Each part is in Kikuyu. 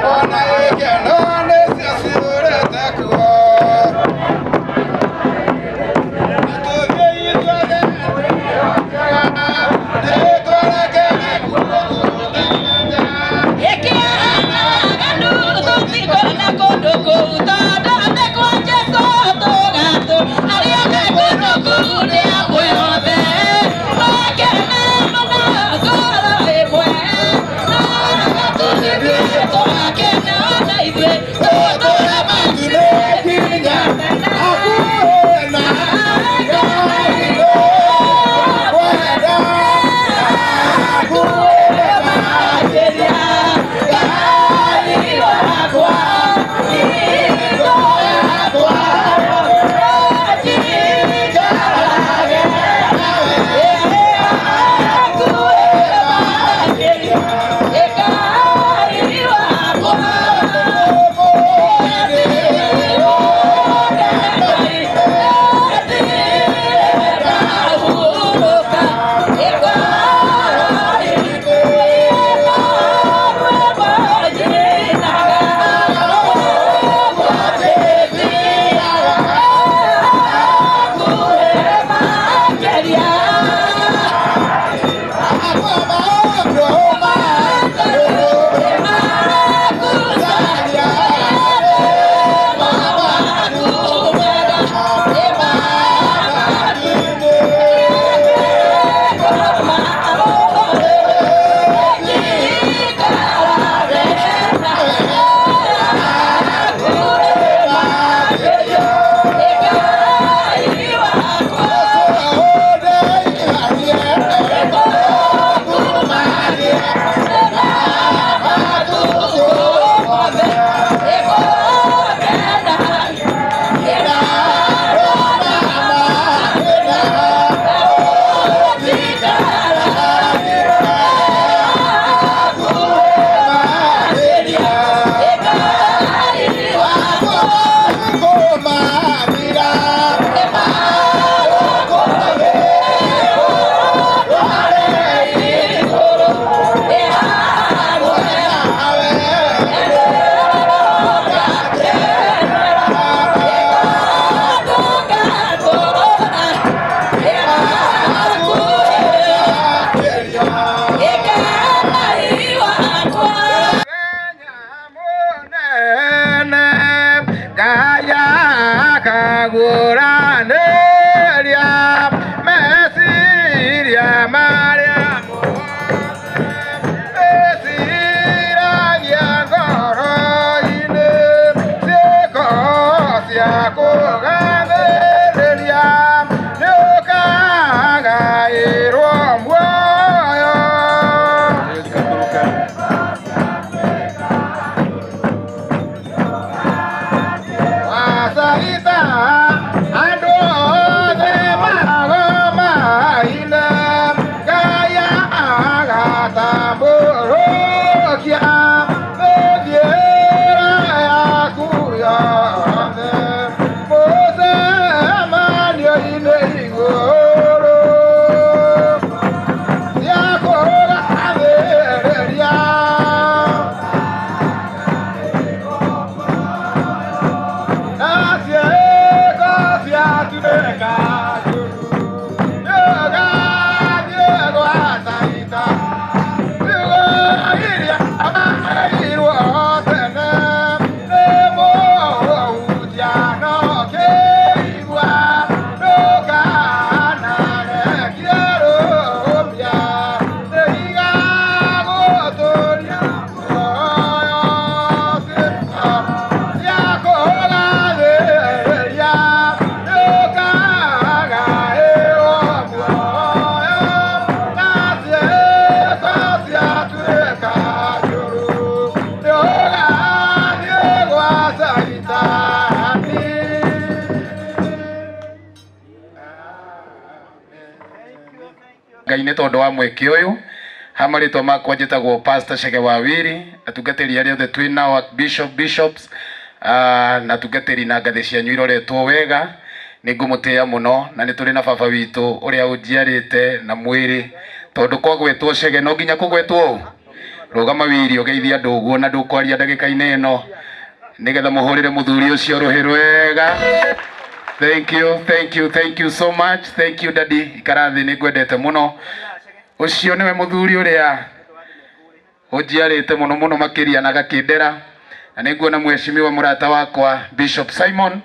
Ona ikeno nĩcio ciurĩte kuo. Nĩtũthiĩ ithuothe nĩtwerekere kuo tũteng'ere. Kagũranĩria meciria marĩa meciragia ngoro-inĩ, ciĩko cia kũgathĩrĩria nĩũkagaĩrwo muoyo. Wacaita andũ othe magomaine, Ngai agatambũrũkia mĩthiĩre yaku yothe mũcemanio-inĩ igũrũ cia kũgathĩrĩria. Na ciĩko ciatuĩka njũru, nĩũgathiĩ gwa Caita. Ciugo iria waheirwo tene nĩ mũhunjia no kĩigua, ndũkanarekie rũmia, nĩigagũtũria muoyo. Ciĩko cia kũgathĩrĩria nĩũkagaĩrwo muoyo. Na ciĩko ciatuĩka njũru, nĩũgathiĩ gwa Caitani. Ngai nĩ tondũ wa mweke ũyũ. Ha marĩtwa makwa njĩtagwo Pastor Chege Wawiri, atungatĩri arĩa othe twĩ nao bishop, bishops, na atungatĩri na ngathĩ cianyu iroretwo wega, nĩ ngũmũtĩĩa mũno, na nĩ tũrĩ na baba witũ ũrĩa ũnjiarĩte na mwĩrĩ, tondũ kwagwetwo Chege no nginya kũgwetwo ũũ. Rũgama wiri ũgeithie andũ ũguo na ndũkwaria ndagĩka-inĩ ĩno nĩgetha mũhũrĩre mũthuri ũcio rũhĩ rwega. Thank you, thank you, thank you so much. Thank you daddy. Ikara thĩ, nĩ ngwendete mũno. Ũcio nĩwe mũthuri ũrĩa ũnjiarĩte mũno mũno makĩria na gakĩndera, na nĩ nguona mheshimiwa mũrata wakwa Bishop Simon,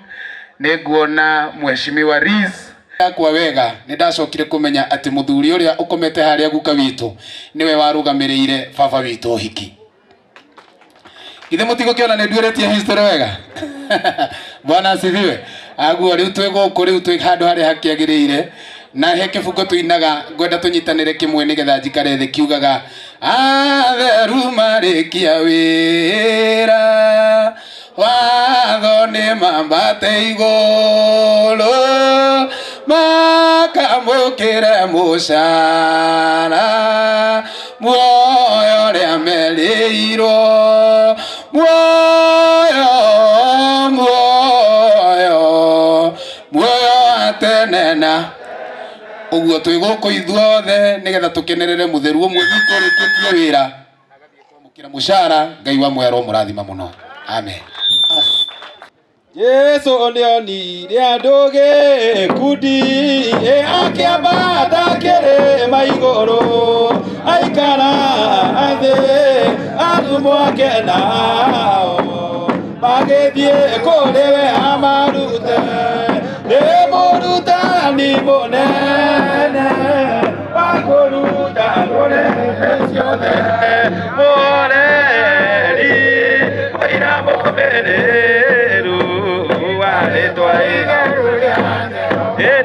nĩ nguona mheshimiwa Riz yakwa wega. Nĩ ndacokire kũmenya atĩ mũthuri ũrĩa ũkomete harĩa guka witũ nĩwe warũgamĩrĩire baba witũ ũhiki. Githĩ mũtigũkĩona nĩ nduĩrĩtie history wega? Bwana asifiwe. Aguo rĩu twĩ gũkũ, rĩu twĩ handũ harĩa hakĩagĩrĩire, na he kĩbungo tũinaga ngwenda tũnyitanĩre kĩmwe nĩgetha njikare thĩ, kiugaga atheru marĩkia wĩra watho nĩ mambate igũrũ makamũkĩre mũcara muoyo ũrĩa merĩirwo, muoyo, muoyo, muoyo wa tene. Na ũguo twĩ gũkũ ithuothe nĩgetha tũkenerere mũtheru ũmwe witũ ũrĩkĩtie wĩra agathiĩ kwamũkĩra mũcara. Ngai wa muoyo aromũrathima mũno, amen. Jesu nĩonire andũ gĩkundi ĩ akĩambata kĩrĩma igũrũ aikara thĩ, arutwo ake nao magĩthiĩ kũrĩ we amarute. Nĩ mũrutani mũnene wa kũruta ndũrĩrĩ ciothe, mũhoreri, mũira mũmĩrĩru wa rĩtwa itheru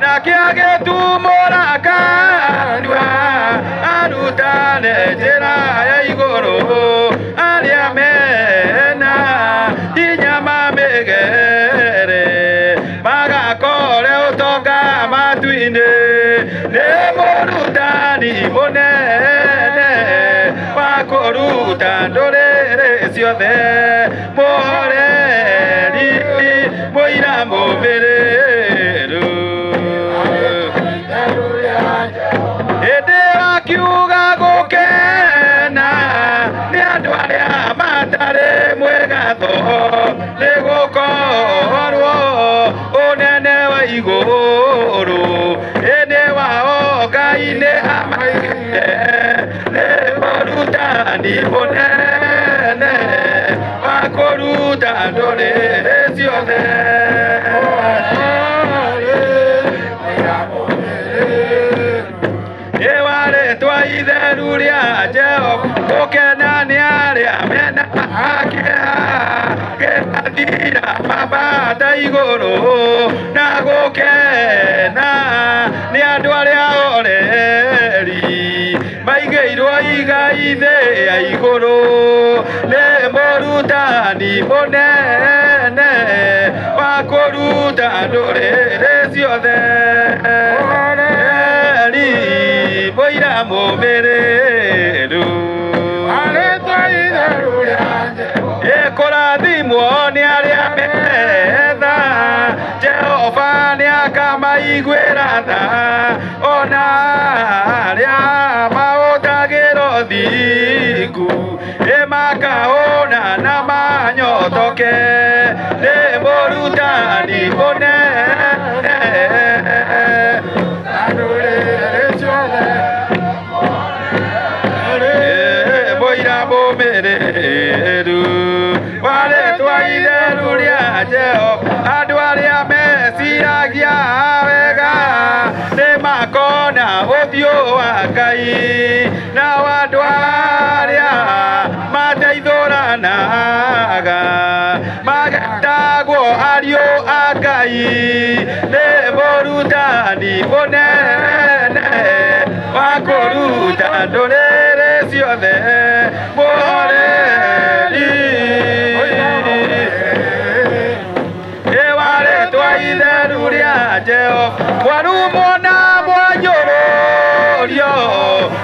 nake agĩtumũra kanua arutane njĩra ya igũrũ, arĩa mena hinya mamĩgere magakore ũtonga matu-inĩ. Nĩ mũrutani mũnene wa kũruta ndũrĩrĩ ciothe, mũhoreri, mũira mũmĩrĩru. Hĩndĩ akiuga gũkena nĩ andũ arĩa matarĩ mwĩgatho, nĩ gũkorwo ũnene wa igũrũ ĩnĩ wao Ngai nĩ amaigĩte. Nĩ mũrutani mũnene wa kũruta ndũrĩrĩ ciothe. Ĩwarĩtwa itheru rĩa Jehova, gũkena nĩ arĩa mena kĩeha, kĩrathira mambata igũrũ, na gũkena nĩ andũ arĩa oreri maigĩirwo igai thĩ ya igũrũ. Nĩ mũrutani mũnene wa kũruta ndũrĩrĩ ciothe, eri mũira mũmĩrĩru. Ĩkũrathimwo nĩ arĩa metha, Jehova nĩ akamaiguĩra tha, ona arĩa maũtagĩra ũthingu ĩmakahũna na manyotoke. Nĩ mũrutani mũnene. Mũira mũmĩrĩru warĩtwa itheru rĩa Jehova, andũ arĩa meciragia wega nĩ makona ũthiũ wa Ngai, nao andũ arĩa mateithũranaga magetagwo ariũ a Ngai. Nĩ mũrutani mũnene wa kũruta ndũrĩrĩ ciothe, mũhoreri ĩwarĩtwa itheru rĩa Jehova. Mwarumwo na mwanyũrũrio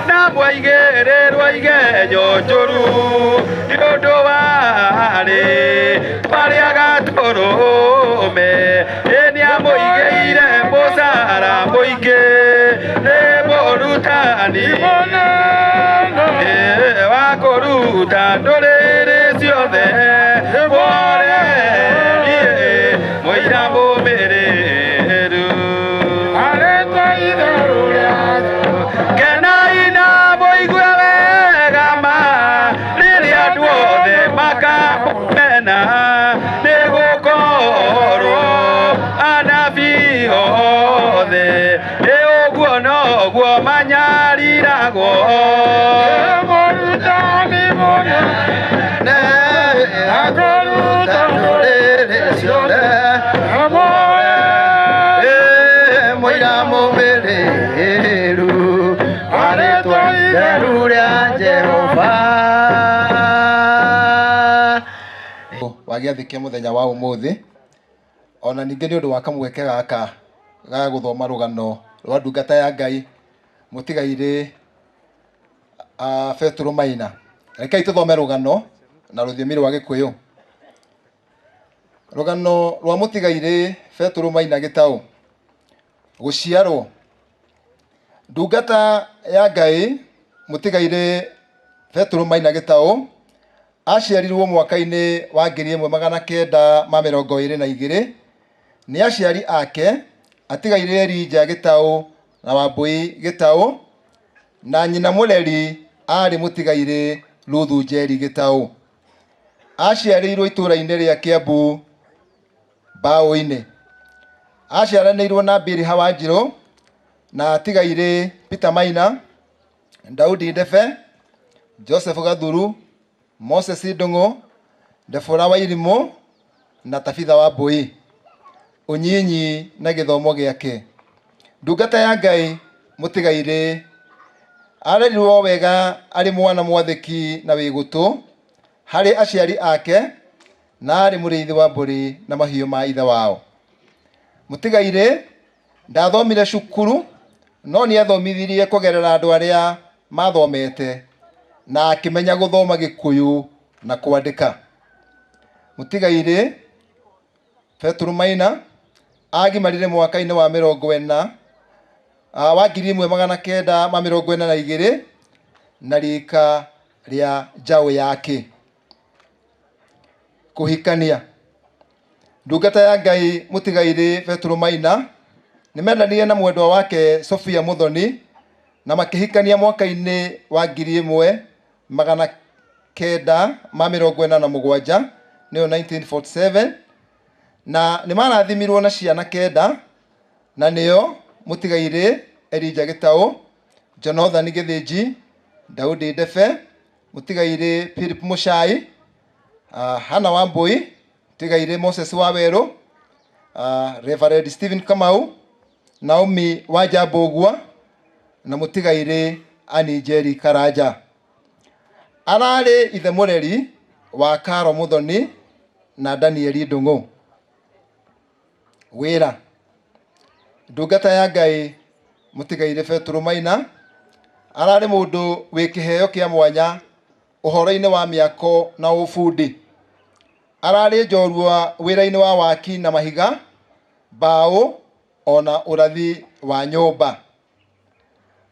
na mwaigĩrĩrwo igenyo njũru nĩ ũndũ warĩ marĩa gatũrũme, ĩ nĩamũigĩire mũcara mũingĩ. Nĩ mũrutani Mũrutani wa kũruta ndũrĩrĩ ciothe mũreri mũira mũmĩrĩru kenai na mũigue wega ma rĩrĩa andũ othe makamena nĩ gũkorwo anabii othe nĩ ũguo noguo manyariragwo. Mũrutani mũnene akũruta ndũrĩrĩ ciothe mũira mũmĩrĩru wa rĩtwa itheru rĩa Jehova. Wa gĩathĩ kĩa mũthenya wa ũmũthĩ, ona ningĩ nĩ ũndũ wa kamweke gaka ga gũthoma rũgano rwa ndungata ya Ngai mũtigairĩ Betũrũ Maina. Rekei tũthome rũgano na rũthiomi rwa Gĩkũyũ. Rũgano rwa mũtigairĩ Betũrũ Maina Gĩtaũ. Gũciarwo. Ndungata ya Ngai mũtigairĩ Betũrũ Maina Gĩtaũ aciarirwo mwaka-inĩ wa 1922 nĩ aciari ake atigairĩ Elijah Gĩtaũ na Wambũi Gĩtaũ, na nyina mũreri arĩ mũtigairĩ Ruthu Njeri Gĩtaũ. Aciarĩirwo itũũra-inĩ rĩa Kiambu Mbaũ-inĩ. Aciaranĩirwo na Bilha Wanjirũ na atigairĩ Peter Maina, Daudi Ndebe, Joseph Gathuru, Moses Ndung'u, Debora Wairimũ na Tabitha Wambũi. Ũnyinyi na gĩthomo gĩake. Ndungata ya Ngai mũtigairĩ arerirwo wega arĩ mwana mwathĩki na wĩ gũtũ harĩ aciari ake na arĩ mũrĩithi wa mbũri na mahiũ ma ithe wao. Mũtigairĩ ndathomire cukuru no nĩ athomithirie kũgerera andũ arĩa mathomete na akĩmenya gũthoma Gĩkũyũ na kwandĩka. Mũtigairĩ Betũrũ Maina agimarire mwaka-inĩ wa 40 wa 1942 na rika rĩa njaũ yake. Kũhikania. Ndungata ya Ngai mũtigairĩ Betũrũ Maina nĩ mendanire na mwendwa wake Sophia Muthoni na makĩhikania mwaka-inĩ wa 1947, nĩyo 1947, na nĩ marathimirwo na ciana kenda, na nĩo mũtigairĩ Elijah Gĩtaũ, Jonathan Gĩthĩnji, Daudi Ndebe, mũtigairĩ Philip Mũcai, Hannah Wambũi, mũtigairĩ Moses Wawerũ, Reverend Stephen Kamau, Naomi Wanja Mbũgua na mũtigairĩ Annie Njeri Karanja. Ararĩ ithe mũreri wa Karo Mũthoni na Danieli Ndung'u. Wĩra. Ndungata ya Ngai mũtigairĩ Betũrũ Maina ararĩ mũndũ wĩ kĩheo kĩa mwanya ũhoro-inĩ wa mĩako na ũbundi. Ararĩ njorua wĩra-inĩ wa waki na mahiga, mbaũ ona ũrathi wa nyũmba.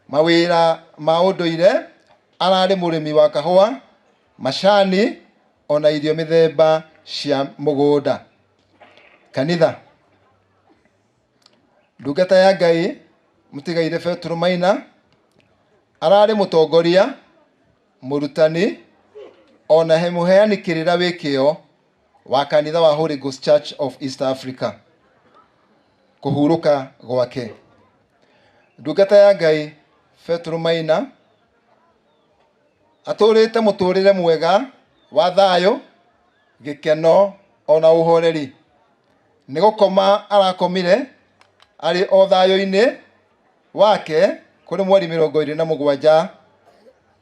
Mawĩra ma ũndũire, ararĩ mũrĩmi wa kahũa, macani ona irio mĩthemba cia mũgũnda. Kanitha. Ndungata ya Ngai mũtigairĩ Betũrũ Maina ararĩ mũtongoria, mũrutani ona he mũheani kĩrĩra wĩ kĩo wa kanitha wa Holy Ghost Church of East Africa. Kũhurũka gwake. Ndungata ya Ngai Betũrũ Maina atũrĩte mũtũrĩre mwega wa thayũ, gĩkeno ona ũhoreri. Nĩ gũkoma arakomire arĩ o thayũ-inĩ wake kũrĩ mweri 27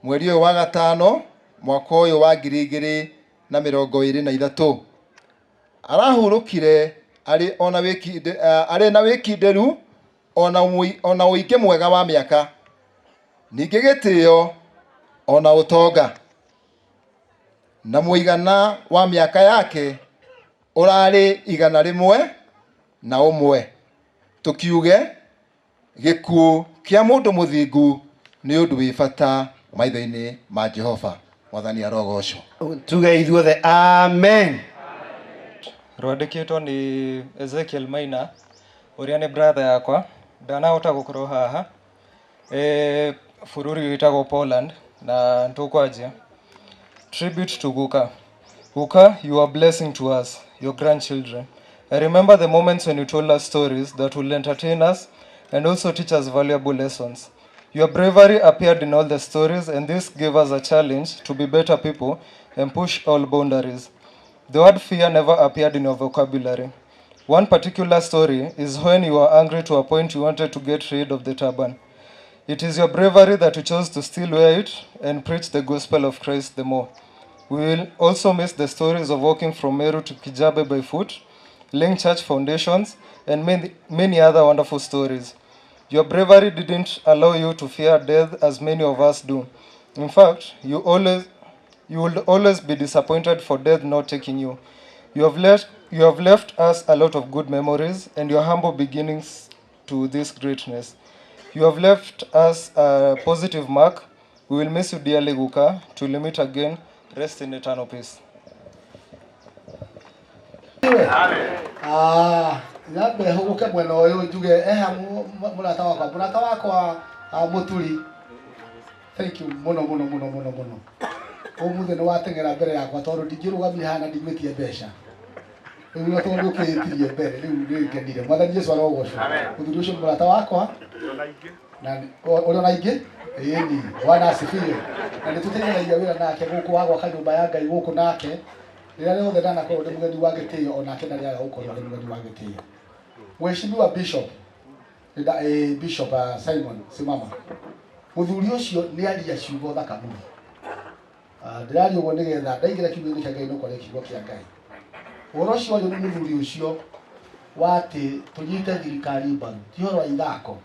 mweri ũyũ wa gatano mwaka ũyũ wa 2023. Arahurũkire arĩ ona arĩ na wĩkindĩru ona ũingĩ mwega wa mĩaka, ningĩ gĩtĩo ona ũtonga, na mũigana wa mĩaka yake ũrarĩ 101. Tũkiuge Gĩkuũ kĩa mũndũ mũthingu nĩ ũndũ wĩ bata maitho-inĩ ma Jehova. Mwathani arogocwo. Tuge ithuothe amen. Rwandĩkĩtwo nĩ Ezekiel Maina ũrĩa nĩ brother yakwa ndanahota gũkorwo haha e, bũrũri wĩtagwo Poland na tũkwanjia. Tribute to Guka. Guka, you are a blessing to us, your grandchildren. I remember the moments when you told us stories that will entertain us and also teach us valuable lessons. Your bravery appeared in all the stories, and this gave us a challenge to be better people and push all boundaries. The word fear never appeared in your vocabulary. One particular story is when you were angry to a point you wanted to get rid of the turban. It is your bravery that you chose to still wear it and preach the gospel of Christ the more. We will also miss the stories of walking from Meru to Kijabe by foot, laying church foundations, and many, many other wonderful stories. Your bravery didn't allow you to fear death as many of us do. In fact, you will always be disappointed for death not taking you. You have left us a lot of good memories and your humble beginnings to this greatness. You have left us a positive mark. We will miss you dearly, Guka. Till we meet again, rest in eternal peace. Ah, nyambe hũgũke mwena ũyũ njuge eha mũrata wakwa, mũrata wakwa, ah, mũturi, thank you mũno mũno mũno mũno mũno. Ũmũthĩ nĩ wateng'era mbere yakwa tondũ ndingĩrũgamia haha na ndingwĩtie mbeca. Rĩu no tondũ ũkĩĩtirie mbere, rĩu nĩ ngenire. Mwathani Jesu arogocwo. Mũthuri ũcio nĩ mũrata wakwa na ũrĩa ona ingĩ ĩni. Bwana asifiwe. Na nĩ tũteithanagia wĩra nake gũkũ wa gwaka nyũmba ya Ngai gũkũ nake. Rĩrĩa rĩothe ndanakorwo ndĩ mũgeni wa gĩtĩo, onake ndarĩ aga gũkorwo arĩ mũgeni wa gĩtĩo. Mheshimiwa Bishop, Bishop Simon simama. Mũthuri ũcio nĩ aria ciugo thaka mũno. Ndĩraria ũguo nĩgetha ndaingĩra kiugo-inĩ kĩa Ngai no kwaria kiugo kĩa Ngai. Ũhoro ũcio wario nĩ mũthuri ũcio wa atĩ tũnyite thirikari mbaru ti ũhoro wa ithako.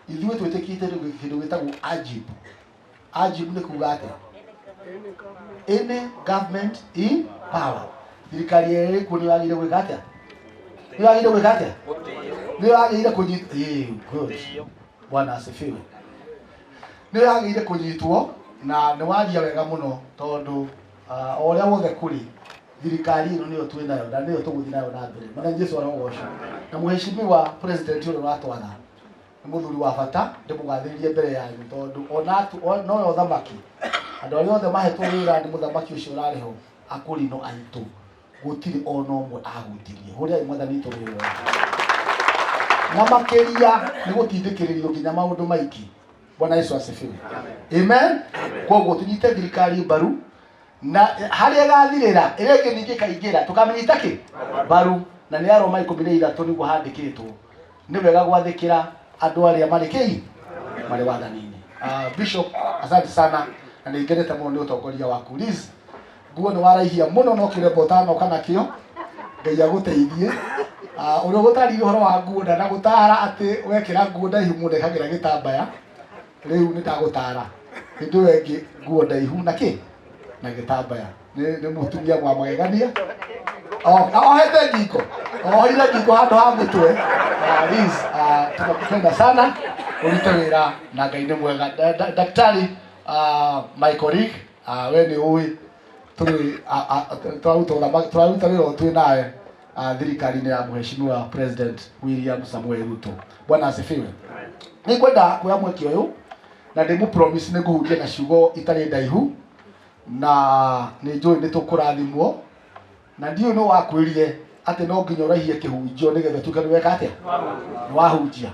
Ithuĩ twĩtĩkĩte kĩndũ gĩtagwo AGIB. AGIB nĩ kuga atĩa? Any government in power. Thirikari ĩrĩa ĩrĩ kuo nĩ yagĩrĩire gwĩka atĩa? Nĩ yagĩrĩire gwĩka atĩa? Nĩ yagĩrĩire kũnyitwo. Good. Bwana asifiwe. Nĩ yagĩrĩire kũnyitwo na nĩ waria wega mũno tondũ o ũrĩa wothe kũrĩ thirikari ĩno nĩyo twĩ nayo na nĩyo tũgũthiĩ nayo na mbere. Mwathani Jesu arogocwo. Na mheshimiwa president ũrĩa ũratwatha nĩ mũthuri wa bata, ndĩmũgathĩrĩrie mbere yanyu tondũ ona nowe ũthamaki. Andũ arĩa othe mahetwo wĩra nĩ mũthamaki ũcio ũrarĩ ho akũrino aitũ, gũtirĩ ona ũmwe ahutirie. Hũrĩrai Mwathani witũ wĩra. Na makĩria nĩ gũtindĩkĩrĩrio nginya maũndũ maingĩ. Bwana Yesu asifiwe. Amen. Koguo tũnyite thirikari mbaru na harĩa ĩgathirĩra ĩrĩa ĩngĩ ningĩ ĩkaingĩra tũkamĩnyita kĩ mbaru. Na nĩ Aroma 13 nĩguo handĩkĩtwo nĩ wega gwathĩkĩra andũ arĩa marĩ kĩi marĩ wathani-inĩ. Bishop, asante sana na nĩ ngenete mũno nĩ ũtongoria waku. Liz, nguo nĩ waraihia mũno no kĩremba ũtanoka nakĩo. Ngai agũteithie. Ũrĩa ũgũtarĩria ũhoro wa nguo ndanagũtara atĩ wekĩra nguo ndaihu mũndũ ekagĩra gĩtambaya. Rĩu nĩ ndagũtara hĩndĩ ĩyo ĩngĩ nguo ndaihu na kĩ na gĩtambaya. Nĩ mũtumia wa magegania. Ohete ngingo, oheire ngingo handũ ha mũtwe. Liz, tunakupenda sana, ũrute wĩra na Ngai nĩ mwega. Daktari, Michael Rick, we nĩ ũĩ tũrĩ, tũraruta wĩra o twĩ nawe thirikari-inĩ ya Mheshimiwa President William Samoei Ruto. Bwana asifiwe. Nĩ ngwenda kuoya mweke ũyũ na ndĩmũ promise nĩ ngũhunjia na ciugo itarĩ ndaihu na nĩ njũĩ nĩ tũkũrathimwo na ndiũĩ nũ wakwĩrire atĩ no nginya ũraihie kĩhunjio nĩgetha ũtuĩke nĩ weka atĩa, nĩ wahunjia.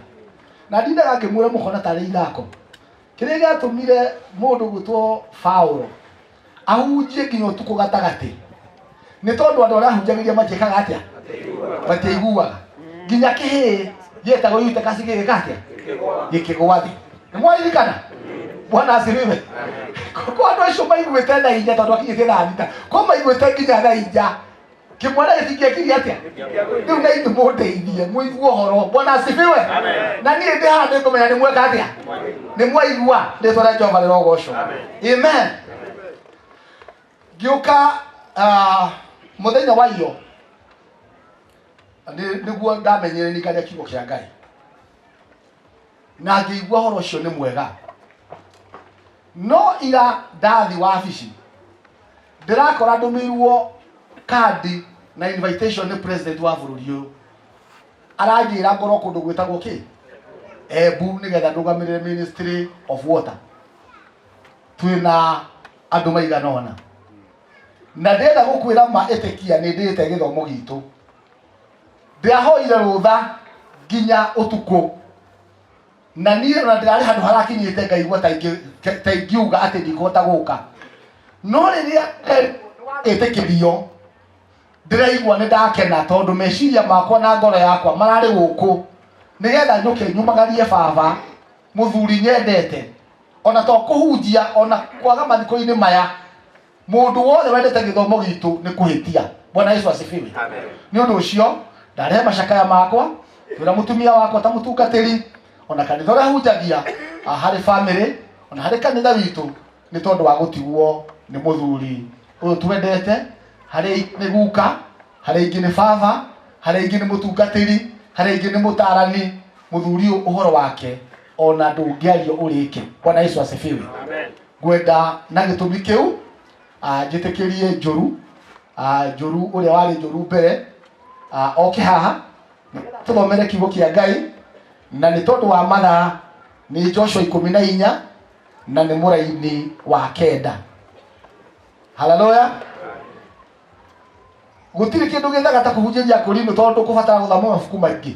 Na ndindaga ngĩmwĩra mũkona tarĩ ithako. Kĩrĩa gĩatũmire mũndũ gwĩtwo Paulo ahunjie nginya ũtukũ gatagatĩ nĩ tondũ andũ arĩa ahunjagĩria matiĩkaga atĩa, matiaiguaga. Nginya kĩhĩĩ gĩetagwo Eutychus gĩgĩka atĩa, gĩkĩgwa thĩ. Nĩ mwaririkana? Bwana asifiwe. Kwa andũ acio maiguĩte thaa inya tondũ akinyĩtie thaa thita, kwa maiguĩte nginya thaa inya kĩmwana gĩtingĩekirie atĩa? Rĩu na ithuĩ mũndeithie mũigue ũhoro. Bwana asifiwe. Na niĩ ndĩ haha nĩngũmenya nĩ mweka atĩa, nĩ mwaigua. Rĩtwa rĩa Jehova rĩrogocwo. Amen. Ngĩũka mũthenya wa iyo nĩguo ndamenyire nĩ ngaria kiugo kĩa Ngai. Na ngĩigua ũhoro ũcio nĩ mwega. No ira ndathi wabici ndĩrakora ndũmĩirwo kandi na invitation nĩ president wa bũrũri ũyũ, aranjĩra ngorwo kũndũ gwĩtagwo kĩ Embu nĩgetha ndũgamĩrĩre Ministry of Water. Twĩna andũ maigana ũna na ndĩrenda gũkwĩra ma ĩtĩkia nĩ ndĩĩte gĩthomo gitũ. Ndĩrahoire rũtha nginya ũtukũ na niĩ ona ndĩrarĩ handũ harakinyĩte ngaigua ta ingiuga atĩ ndikũhota gũka, no rĩrĩa ĩtĩkĩrio ndĩraigua nĩ ndakena tondũ meciria makwa na ngoro yakwa mararĩ gũkũ nĩgetha njũke nyumagarie baba mũthuri nyendete, ona to kũhunjia ona kwaga mathiko-inĩ maya. Mũndũ wothe wendete gĩthomo gitũ nĩ kũhĩtia. Bwana Yesu asifiwe. Nĩ ũndũ ũcio ndarehe macakaya makwa twĩra mũtumia wakwa ta mũtungatĩri ona kanitha ũrĩa hunjagia, harĩ famĩlĩ ona harĩ kanitha witũ, nĩ tondũ wa gũtigwo nĩ mũthuri ũyũ twendete. Harĩ nĩ guka, harĩ ingĩ nĩ baba, harĩ ingĩ nĩ mũtungatĩri, harĩ ingĩ nĩ mũtarani. Mũthuri ũyũ ũhoro wake ona ndũngĩario ũrĩke. Bwana Yesu asifiwe. Ngwenda na gĩtũmi kĩu njĩtĩkĩrie Njũru, Njũru ũrĩa warĩ Njũru mbere, oke haha tũthomere kiugo kĩa Ngai, na nĩ tondũ wa mathaa nĩ Joshua 14 na nĩ mũraini wa 9. Haleluya. Gũtirĩ kĩndũ gĩthaka ta kũhunjĩria kũrinũ tondũ kũbatara gũthoma mabuku maingĩ.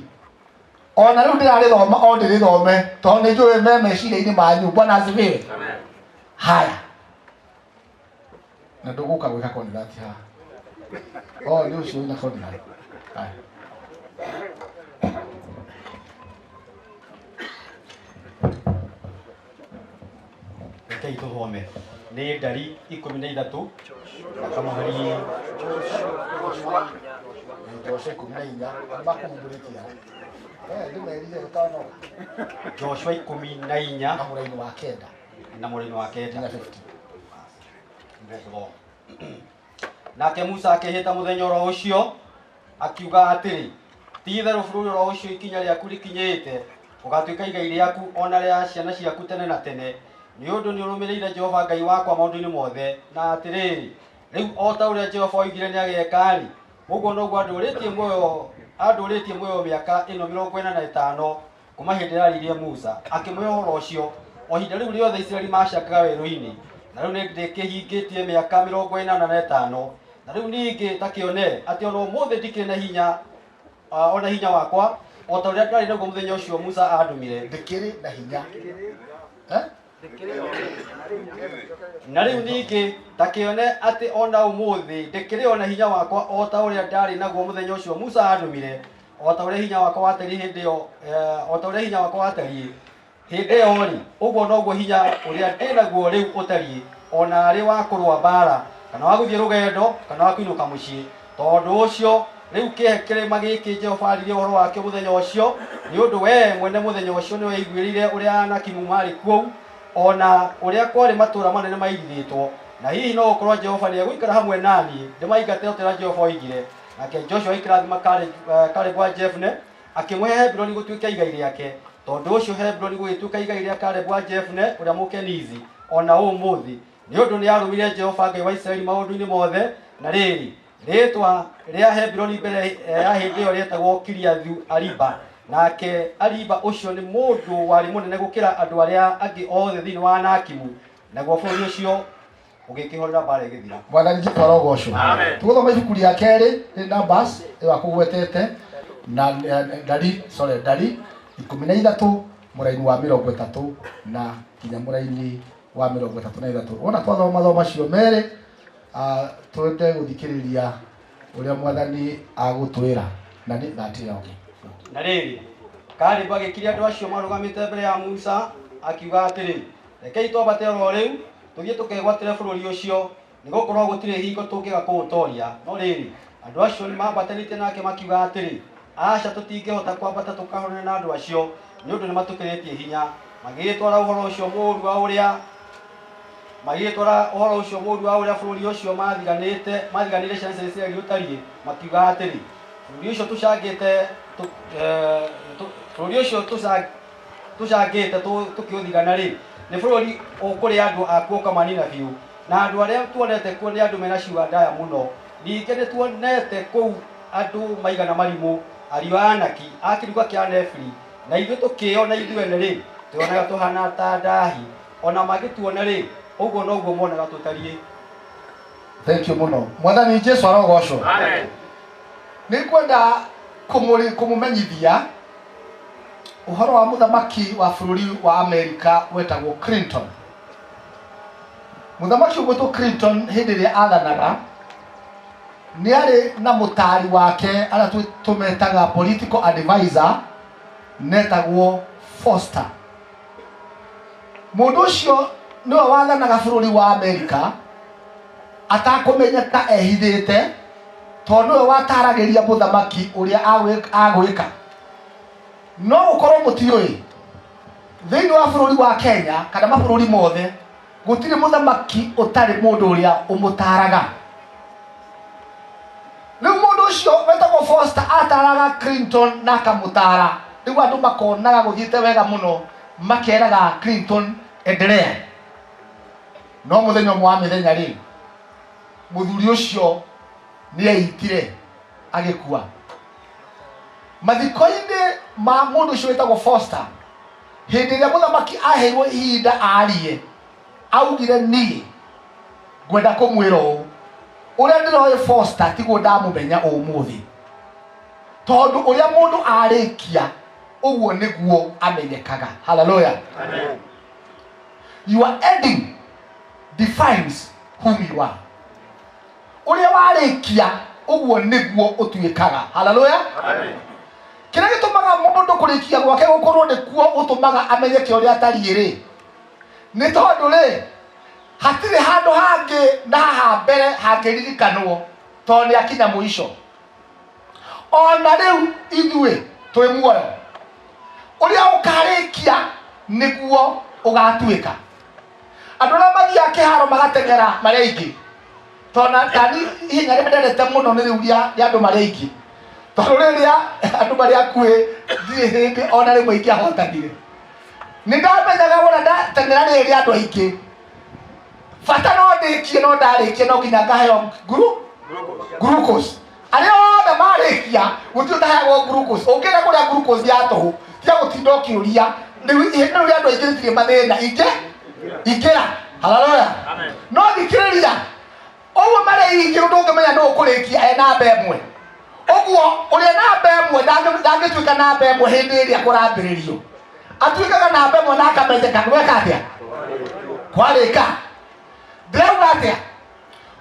Ona rĩu ndĩrarĩthoma o ndĩrĩthome tondũ nĩ njũĩ me meciria-inĩ manyu. Bwana asifiwe. Haya, na ndũgũka gwĩka konirati haha. Oh, nĩ ũcio wĩna konirati. Haya. Rekei tũthome nĩ ndari 13 na kamũhari. Joshua 14 nĩ makũhumbũrĩtie. Ndĩmerire ũtanoka. Joshua 14 na mũraini wa 9 na mũraini wa 9 nginya 50. Nĩgũthoma. Nake Musa akĩhĩta mũthenya oro ũcio akiuga atĩrĩ, ti-itherũ bũrũri oro ũcio ikinya rĩaku rĩkinyĩte ũgatuĩka igai rĩaku ona rĩa ciana ciaku tene na tene, nĩ ũndũ nĩ ũrũmĩrĩire Jehova Ngai wakwa maũndũ-inĩ mothe. Na atĩrĩrĩ, rĩu o ta ũrĩa Jehova oigire nĩ ageka-rĩ, ũguo noguo andũrĩtie muoyo mĩaka ĩno 45 kuma hĩndĩ ĩrĩa arĩirie Musa akĩmũhe ũhoro ũcio, o ihinda rĩu rĩothe Isiraeli macangaga werũ-inĩ. Na rĩu nĩ ndĩkĩhingĩtie mĩaka 45, na rĩu ningĩ ta kĩone atĩ ona ũmũthĩ ndikĩrĩ na hinya, ona hinya wakwa o ta ũrĩa ndarĩ naguo mũthenya ũcio Musa andũmire. Ndĩkĩrĩ na hinya. Eh? Na rĩu ningĩ ta kĩone atĩ ona ũmũthĩ ndĩkĩrĩ o na hinya wakwa o ta ũrĩa ndarĩ naguo mũthenya ũcio Musa andũmire, o ta ũrĩa hinya wakwa watariĩ hĩndĩ ĩyo, o ta ũrĩa hinya wakwa watariĩ hĩndĩ ĩyo rĩ, ũguo noguo hinya ũrĩa ndĩ naguo rĩu ũtariĩ, ona arĩ wa kũrũa mbaara kana wa gũthiĩ rũgendo kana wa kũinũka mũciĩ. Tondũ ũcio rĩu kĩhe kĩrĩma gĩkĩ Jehova aririe ũhoro wakĩo mũthenya ũcio, nĩ ũndũ wee mwene mũthenya ũcio nĩweiguĩrĩire ũrĩa Anakimu marĩ kuo, ona ũrĩa kwarĩ matũũra manene mairigĩtwo. Na hihi no gũkorwo Jehova nĩegũikara hamwe naniĩ ndĩmaingate o ta ũrĩa Jehova oigire. Nake Joshua agĩkĩrathima Kalebu wa Jefune, akĩmũhe Hebironi gũtuĩke igai rĩake. Tondũ ũcio Hebironi gũgĩtuĩka igai rĩa Kalebu wa Jefune ũrĩa Mũkenizi ona ũmũthĩ, nĩ ũndũ nĩarũmire Jehova Ngai wa Isiraeli maũndũ-inĩ mothe. Na rĩrĩ, rĩĩtwa rĩa Hebironi mbere ya hĩndĩ ĩyo rĩetagwo Kiriathu Ariba. Nake Ariba ũcio nĩ mũndũ warĩ mũnene gũkĩra andũ arĩa angĩ othe thĩinĩ wa Anakimu. Naguo bũrũri ũcio ũgĩkĩhorera, mbaara ĩgĩthira. Mwathani Jesu arogocwo. Tũgũthoma ibuku rĩa kerĩ rĩ Numbers ĩyo akũgwetete na ndari, sorry, ndari 13 mũraini wa 30 na nginya mũraini wa 33. Wona twathoma mathomo macio merĩ, twende gũthikĩrĩria ũrĩa Mwathani agũtwĩra na nĩ 30. Okay. Na rĩrĩ, Kalebu agĩkiria andũ acio marũgamĩte mbere ya Musa akiuga atĩrĩ, rekei twambate oro rĩu tũthiĩ tũkegwatĩre bũrũri ũcio, nĩgũkorwo gũtirĩ hingo tũngĩaga kũũtooria. No rĩrĩ, andũ acio nĩmambatanĩtie nake makiuga atĩrĩ, aca, tũtingĩhota kwambata tũkahũrane na andũ acio, nĩ ũndũ nĩmatũkĩrĩtie hinya. Magĩgĩtwara ũhoro ũcio mũũru wa ũrĩa bũrũri ũcio mathiganĩire ciana cia Isiraeli ũtariĩ, makiuga atĩrĩ, bũrũri ũcio tũcangĩte bũrũri ũcio tũcang Tũcangĩte tũkĩũthigana rĩ, nĩ bũrũri ũkũrĩa andũ akuo ũkamanina biũ, na andũ arĩa tuonete kuo nĩ andũ mena ciũga ndaya mũno. Ningĩ nĩ tuonete kũu andũ maigana marimũ, ariũ a Anaki a kĩruka kĩa Nefili, na ithuĩ tũkĩĩona ithuene rĩ, tweonaga tũhana ta ndahi, ona mangĩtuona rĩ, ũguo noguo monaga tũtariĩ. Thank you muno. Mwathani Jesu arogocwo. Nĩ ngwenda kũmũmenyithia ũhoro wa mũthamaki wa bũrũri wa Amerika wetagwo Clinton. Mũthamaki ũgwĩtwo Clinton hĩndĩ ĩrĩa athanaga nĩ arĩ na mũtaari wake arĩa tũmetaga political advisor netagwo Foster. Mũndũ ũcio nĩwe wathanaga bũrũri wa Amerika atakũmenyeka ehithĩte, tondũ nĩwe wataragĩria mũthamaki ũrĩa agwĩka. No gũkorwo mũtiũĩ, thĩinĩ wa bũrũri wa Kenya kana mabũrũri mothe gũtirĩ mũthamaki ũtarĩ mũndũ ũrĩa ũmũtaraga. Rĩu mũndũ ũcio wetagwo Foster ataraga Clinton na akamũtara, rĩu andũ makonaga gũthiĩte wega mũno, makeraga Clinton endelea. No mũthenya ũmwe wa mĩthenya rĩ, mũthuri ũcio nĩ eitire agĩkua. Mathiko-inĩ ma mũndũ ũcio wĩtagwo Foster, hĩndĩ ĩrĩa mũthamaki aheirwo ihinda arie, augire niĩ ngwenda kũmwĩra ũũ, ũrĩa ndĩroĩ Foster tiguo ndamũmenya ũmũthĩ, tondũ ũrĩa mũndũ arĩkia ũguo nĩguo amenyekaga. Hallelujah. Your ending defines whom you are. Ũrĩa warĩkia ũguo nĩguo ũtuĩkaga. Hallelujah. Kĩrĩa gĩtũmaga mũndũ kũrĩkia gwake gũkorwo nĩkuo gũtũmaga amenyeke ũrĩa atariĩ rĩ, nĩ tondũ rĩ, hatirĩ handũ hangĩ na haha mbere hangĩririkanwo tondũ nĩ akinya mũico. Ona rĩu ithuĩ twĩ muoyo, ũrĩa ũkarĩkia nĩguo ũgatuĩka. Andũ arĩa mathiaga kĩharo magateng'era marĩ aingĩ, tondũ nani ihenya rĩrĩa ndendete mũno nĩ rĩu rĩa andũ marĩ aingĩ, tondũ rĩrĩa andũ marĩ akuhĩ ndirĩ hĩndĩ ona rĩmwe ingĩahotanire. Nĩ ndamenyaga wona ndateng'era rĩrĩ rĩa andũ aingĩ, bata no ndĩkie, no ndarĩkia no nginya ngaheo glucose. Arĩa othe marĩkia gũtirĩ ũtaheagwo glucose. Ũngĩenda kũrĩa glucose ya tũhũ, tiga gũtinda ũkĩũria. Rĩu ihenya rĩu rĩa andũ aingĩ rĩtirĩ mathĩna, ingĩra. Haleluya. No thikĩrĩria, ũguo marĩ aingĩ ũndũ ũngĩmenya nũ ũkũrĩkia e namba ĩmwe. Ũguo ũrĩa namba ĩmwe ndangĩtuĩka namba ĩmwe hĩndĩ ĩrĩa kũrambĩrĩrio, atuĩkaga namba ĩmwe na akamenyeka gweka atĩa, kwarĩka. Ndĩrauga atĩa?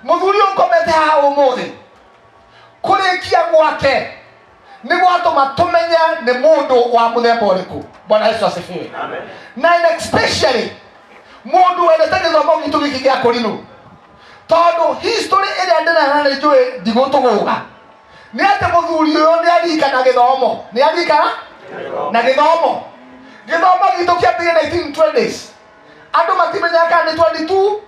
Mũthuri ũyũ ũkomete haha ũmũthĩ, kũrĩkia gwake nĩ gwatũma tũmenye nĩ mũndũ wa mũthemba ũrĩkũ. Bwana Yesu asifiwe. Na especially mũndũ wendete gĩthomo gitũ gĩkĩ gĩa kũrinũ, tondũ history ĩrĩa ndĩnayo na nĩ njũĩ ndigũtũgũga nĩ atĩ mũthuri ũyũ nĩ arika na gĩthomo, nĩ arika na gĩthomo. Gĩthomo gitũ kĩambĩrĩirie 1920s, andũ matimenyaga kana nĩ 22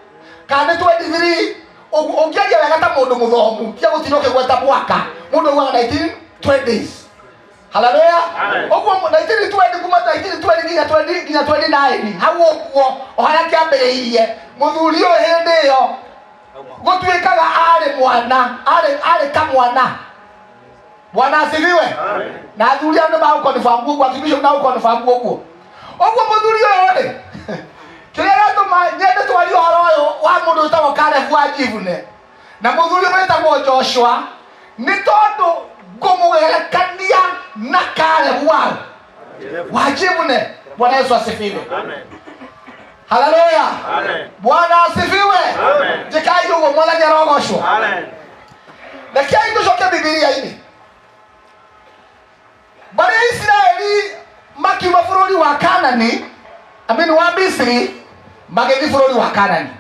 kana nĩ 23. Ũngĩaria wega ta mũndũ mũthomu, tiga gũtinda ũkĩgweta mwaka, mũndũ augaga 1920s. Haleluya. Ũguo 1920, kuma 1920 nginya 20 nginya 29 hau ũguo, o harĩa kĩambĩrĩirie, mũthuri ũyũ hĩndĩ ĩyo gũtuĩkaga arĩ mwana, arĩ kamwana. Bwana asifiwe. Na athuri aya nĩ magũkonfamu ũguo, archbishop nĩ agũkonfamu ũguo. Ũguo mũthuri ũyũ rĩ, kĩrĩa gĩatũma nyende twarie ũhoro ũyũ wa mũndũ wĩtagwo Caleb wa Jefune na mũthuri ũyũ wĩtagwo Joshua, nĩ tondũ ngũmũgerekania na Caleb wa Jefune. Bwana Yesu asifiwe. Haleluya. Bwana asifiwe. Njĩkai ũguo, Mwathani arogocwo. Rekei tũcoke Bibilia-inĩ. Mbarĩ ya Isiraeli makiuma bũrũri wa Kanani, I mean wa Misiri, magĩthiĩ bũrũri wa Kanani,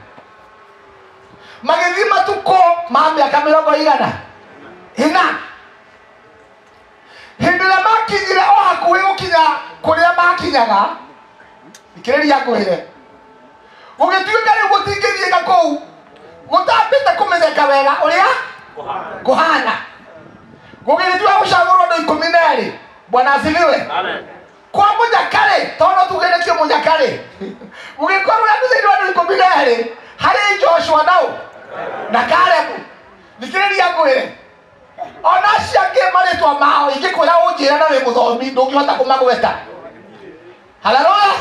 magĩthiĩ matukũ ma mĩaka mĩrongo igana ĩna. Hĩndĩ ĩrĩa makinyire o hakuhĩ gũkinya kũrĩa makinyaga, thikĩrĩria ngwĩre, gũgĩtuĩka rĩu gũtingĩthiĩka kũu gũtambĩte kũmenyeka wega ũrĩa kũhana, gũgĩgĩtuĩka gũcagũrwo andũ 12. Bwana asifiwe. Kwa mũnyaka-rĩ, tondũ no tuge nĩkĩo mũnyaka-rĩ, gũgĩkorwo andũ thĩinĩ wa andũ 12 harĩ Joshua na ũ na Kalebu. Thikĩrĩria ngwĩre, ona acio angĩ marĩtwa mao ingĩkwĩra ũnjĩre na wĩ mũthomi ndũngĩhota kũmagweta. Haleluya!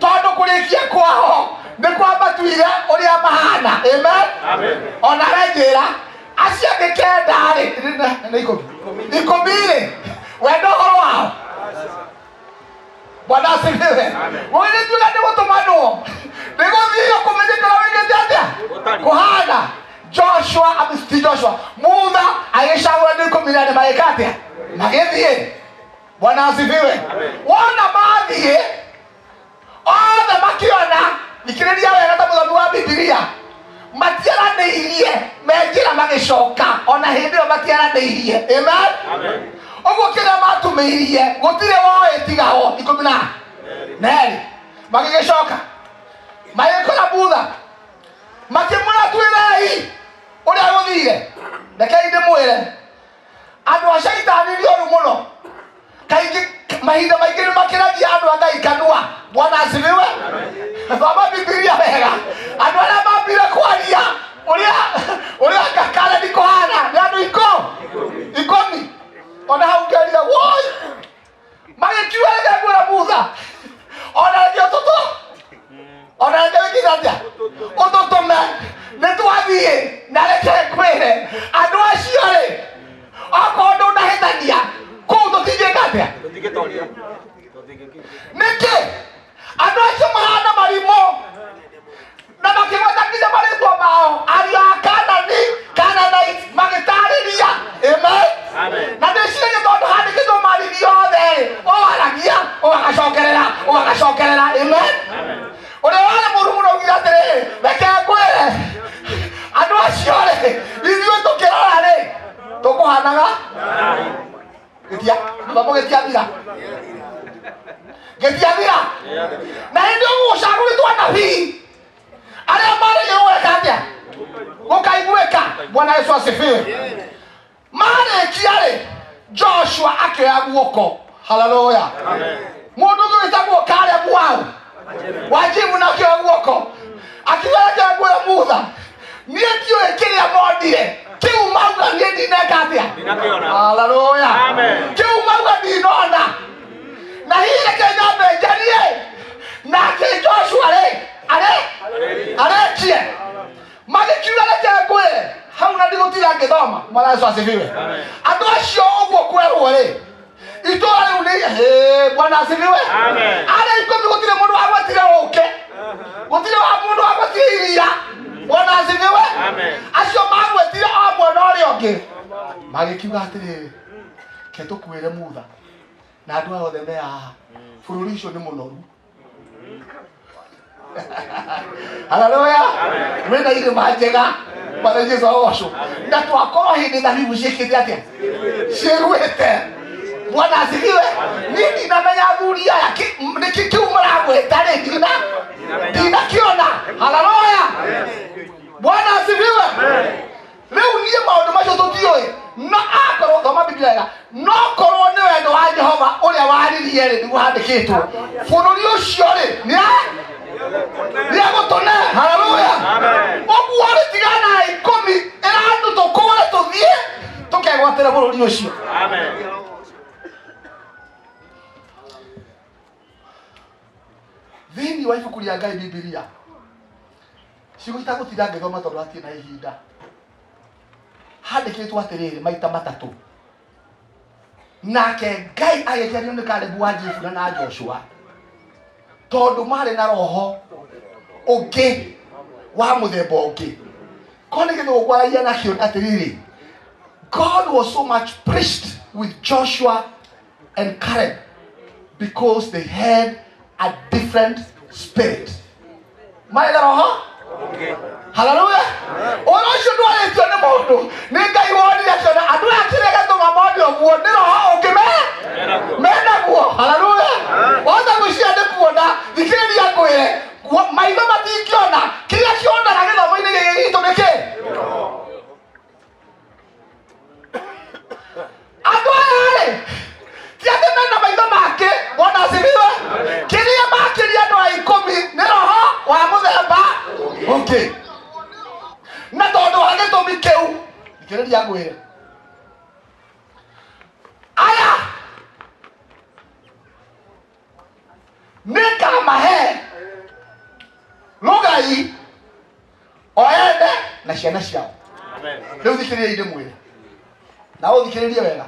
Tondũ kũrĩkia kwao nĩ kwamatuire ũrĩa mahana. Amen. Ona we njĩra acio angĩ kenda-rĩ, nĩ 10 10-rĩ, wenda ũhoro wao. Bwana asifiwe. Gũgĩgĩtuĩka nĩ gũtũmanwo nĩ gũthiio kũmenyekana wĩgĩte atĩa kũhana. Joshua ti Joshua, Mutha agĩcagũra andũ 14 magĩka atĩa? Magĩthiĩ. Bwana asifiwe. Wona mathiĩ othe makĩona, thikĩrĩria wega ta mũthomi wa Bibilia, matiaranĩirie me njĩra magĩcoka, ona hĩndĩ ĩyo matiaranĩirie. Amen. Ũguo kĩrĩa matumĩirie gũtirĩ woĩ tiga o 12. Magĩgĩcoka magĩkora Mutha, makĩmwĩra, twĩrei ũrĩa gũthire. Rekei ndĩmwĩre, andũ a caitani nĩ oru mũno. Kaingĩ mahinda maingĩ nĩ makĩragia andũ a Ngai kanua. Bwana asifiwe. Thoma Bibilia wega, andũ arĩa mambire kwaria ũrĩa Kaleni kũhana nĩ andũ 10. Ona hau ngerire woi, magĩkiuga, reke ngwĩra Mutha, ona reke ũtũtũ, ona reke wĩkire atĩa, ũtũtũme nĩ twathiĩ. Na reke ngwĩre, andũ acio rĩ, okorwo ndũnahĩtania kũu tũtingĩka atĩa? Nĩkĩ andũ acio mahana marimũ na makĩgweta nginya marĩtwa mao, ariũ a Kanani, Canaanites, magĩtarĩria. Amen. Na ndĩciragia tondũ handĩkĩtwo mariri othe rĩ, ũwaragia ũgagacokerera ũgagacokerera. Amen. Ũrĩa warĩ mũru mũno augire atĩrĩrĩ, reke ngwĩre, andũ acio rĩ, ithuĩ tũkĩrora rĩ, tũkũhanaga gĩtia gĩthomo gĩtiathira, gĩtiathira. Na hĩndĩ ĩyo gũcagũrĩtwo anabii arĩa marĩire gweka atĩa gũkaiguĩka. Bwana Yesu asifiwe. Marĩkia rĩ, Joshua akĩoya guoko. Haleluya. Mũndũ ũngĩ wĩtagwo Kalebu wao wajibu na akĩoya guoko, akiuga, reke ngwĩre Mutha, niĩ ndiũĩ kĩrĩa monire kĩu mauga, niĩ ndineka atĩa. Haleluya. Kĩu mauga ndinona, na hihi reke nyambe njarie nake Joshua rĩ arĩ arĩkie. Magĩkiuga, reke ngwĩre hau na ndigũtira ngĩthoma. Mwana Yesu asifiwe. Andũ acio ũguo kwerwo rĩ, itũra rĩu nĩ hĩ. Bwana asifiwe. Arĩa 10 gũtirĩ mũndũ wagwetire ũke, gũtirĩ wa mũndũ wagwetire iria. Bwana asifiwe. Acio magwetire o mwena ũrĩa ũngĩ, magĩkiuga atĩrĩrĩ, ke tũkwĩre Mutha na andũ aya othe me haha, bũrũri ũcio nĩ mũnoru. Haleluya. Wĩna irĩma njega. Mwathani Jesu agocwo. Na twakorwo hĩndĩ thabibu ciĩkĩte atĩa? Ciĩruĩte. Bwana asifiwe. Niĩ ndinamenya athuri aya nĩkĩ kĩu maragweta rĩ, ndinakĩona. Haleluya. Bwana asifiwe. Rĩu niĩ maũndũ macio tũtiũĩ, no akorwo thoma Biblia wega, no korwo nĩ wendo wa Jehova ũrĩa waririe rĩ, nĩguo handĩkĩtwo bũrũri ũcio rĩ, nĩ agũtũne. Haleluya. Ũguo rĩ, tigana na 10 ĩrandũ tũkũre tũthiĩ tũkegwatĩre bũrũri ũcio. Thĩinĩ wa ibuku rĩa Ngai Bibilia, ciugo itagũtinda ngĩthoma tondũ hatirĩ na ihinda, handĩkĩtwo atĩrĩrĩ maita matatũ, nake Ngai agĩkenio nĩ Kalebu wa Jefuna na Joshua tondũ marĩ na roho ũngĩ wa mũthemba ũngĩ. Ko nĩ gĩthũngũ ngwaragia nakĩo atĩrĩrĩ, God was so much pleased with Joshua and Caleb because they had a different spirit. Marĩ na roho. Haleluya. Ũhoro ũcio ndwarĩtio nĩ mũndũ, nĩ Ngai wonire akĩona andũ aya kĩrĩa gĩatũma mone ũguo nĩ roho ũngĩ me menaguo. Haleluya. Wahota gwĩciria nĩ kuona, thikĩrĩria ngwĩre, maitho matingĩona kĩrĩa kĩonaga gĩthomo-inĩ gĩkĩ gitũ nĩ kĩ. Andũ aya rĩ, ti atĩ mena maitho make. Bwana asifiwe. Thikĩrĩria ngwĩre. Aya nĩngamahe rũgai o ene na ciana ciao. Rĩu thikĩrĩriai ndĩmwĩre, na ũthikĩrĩrie wega.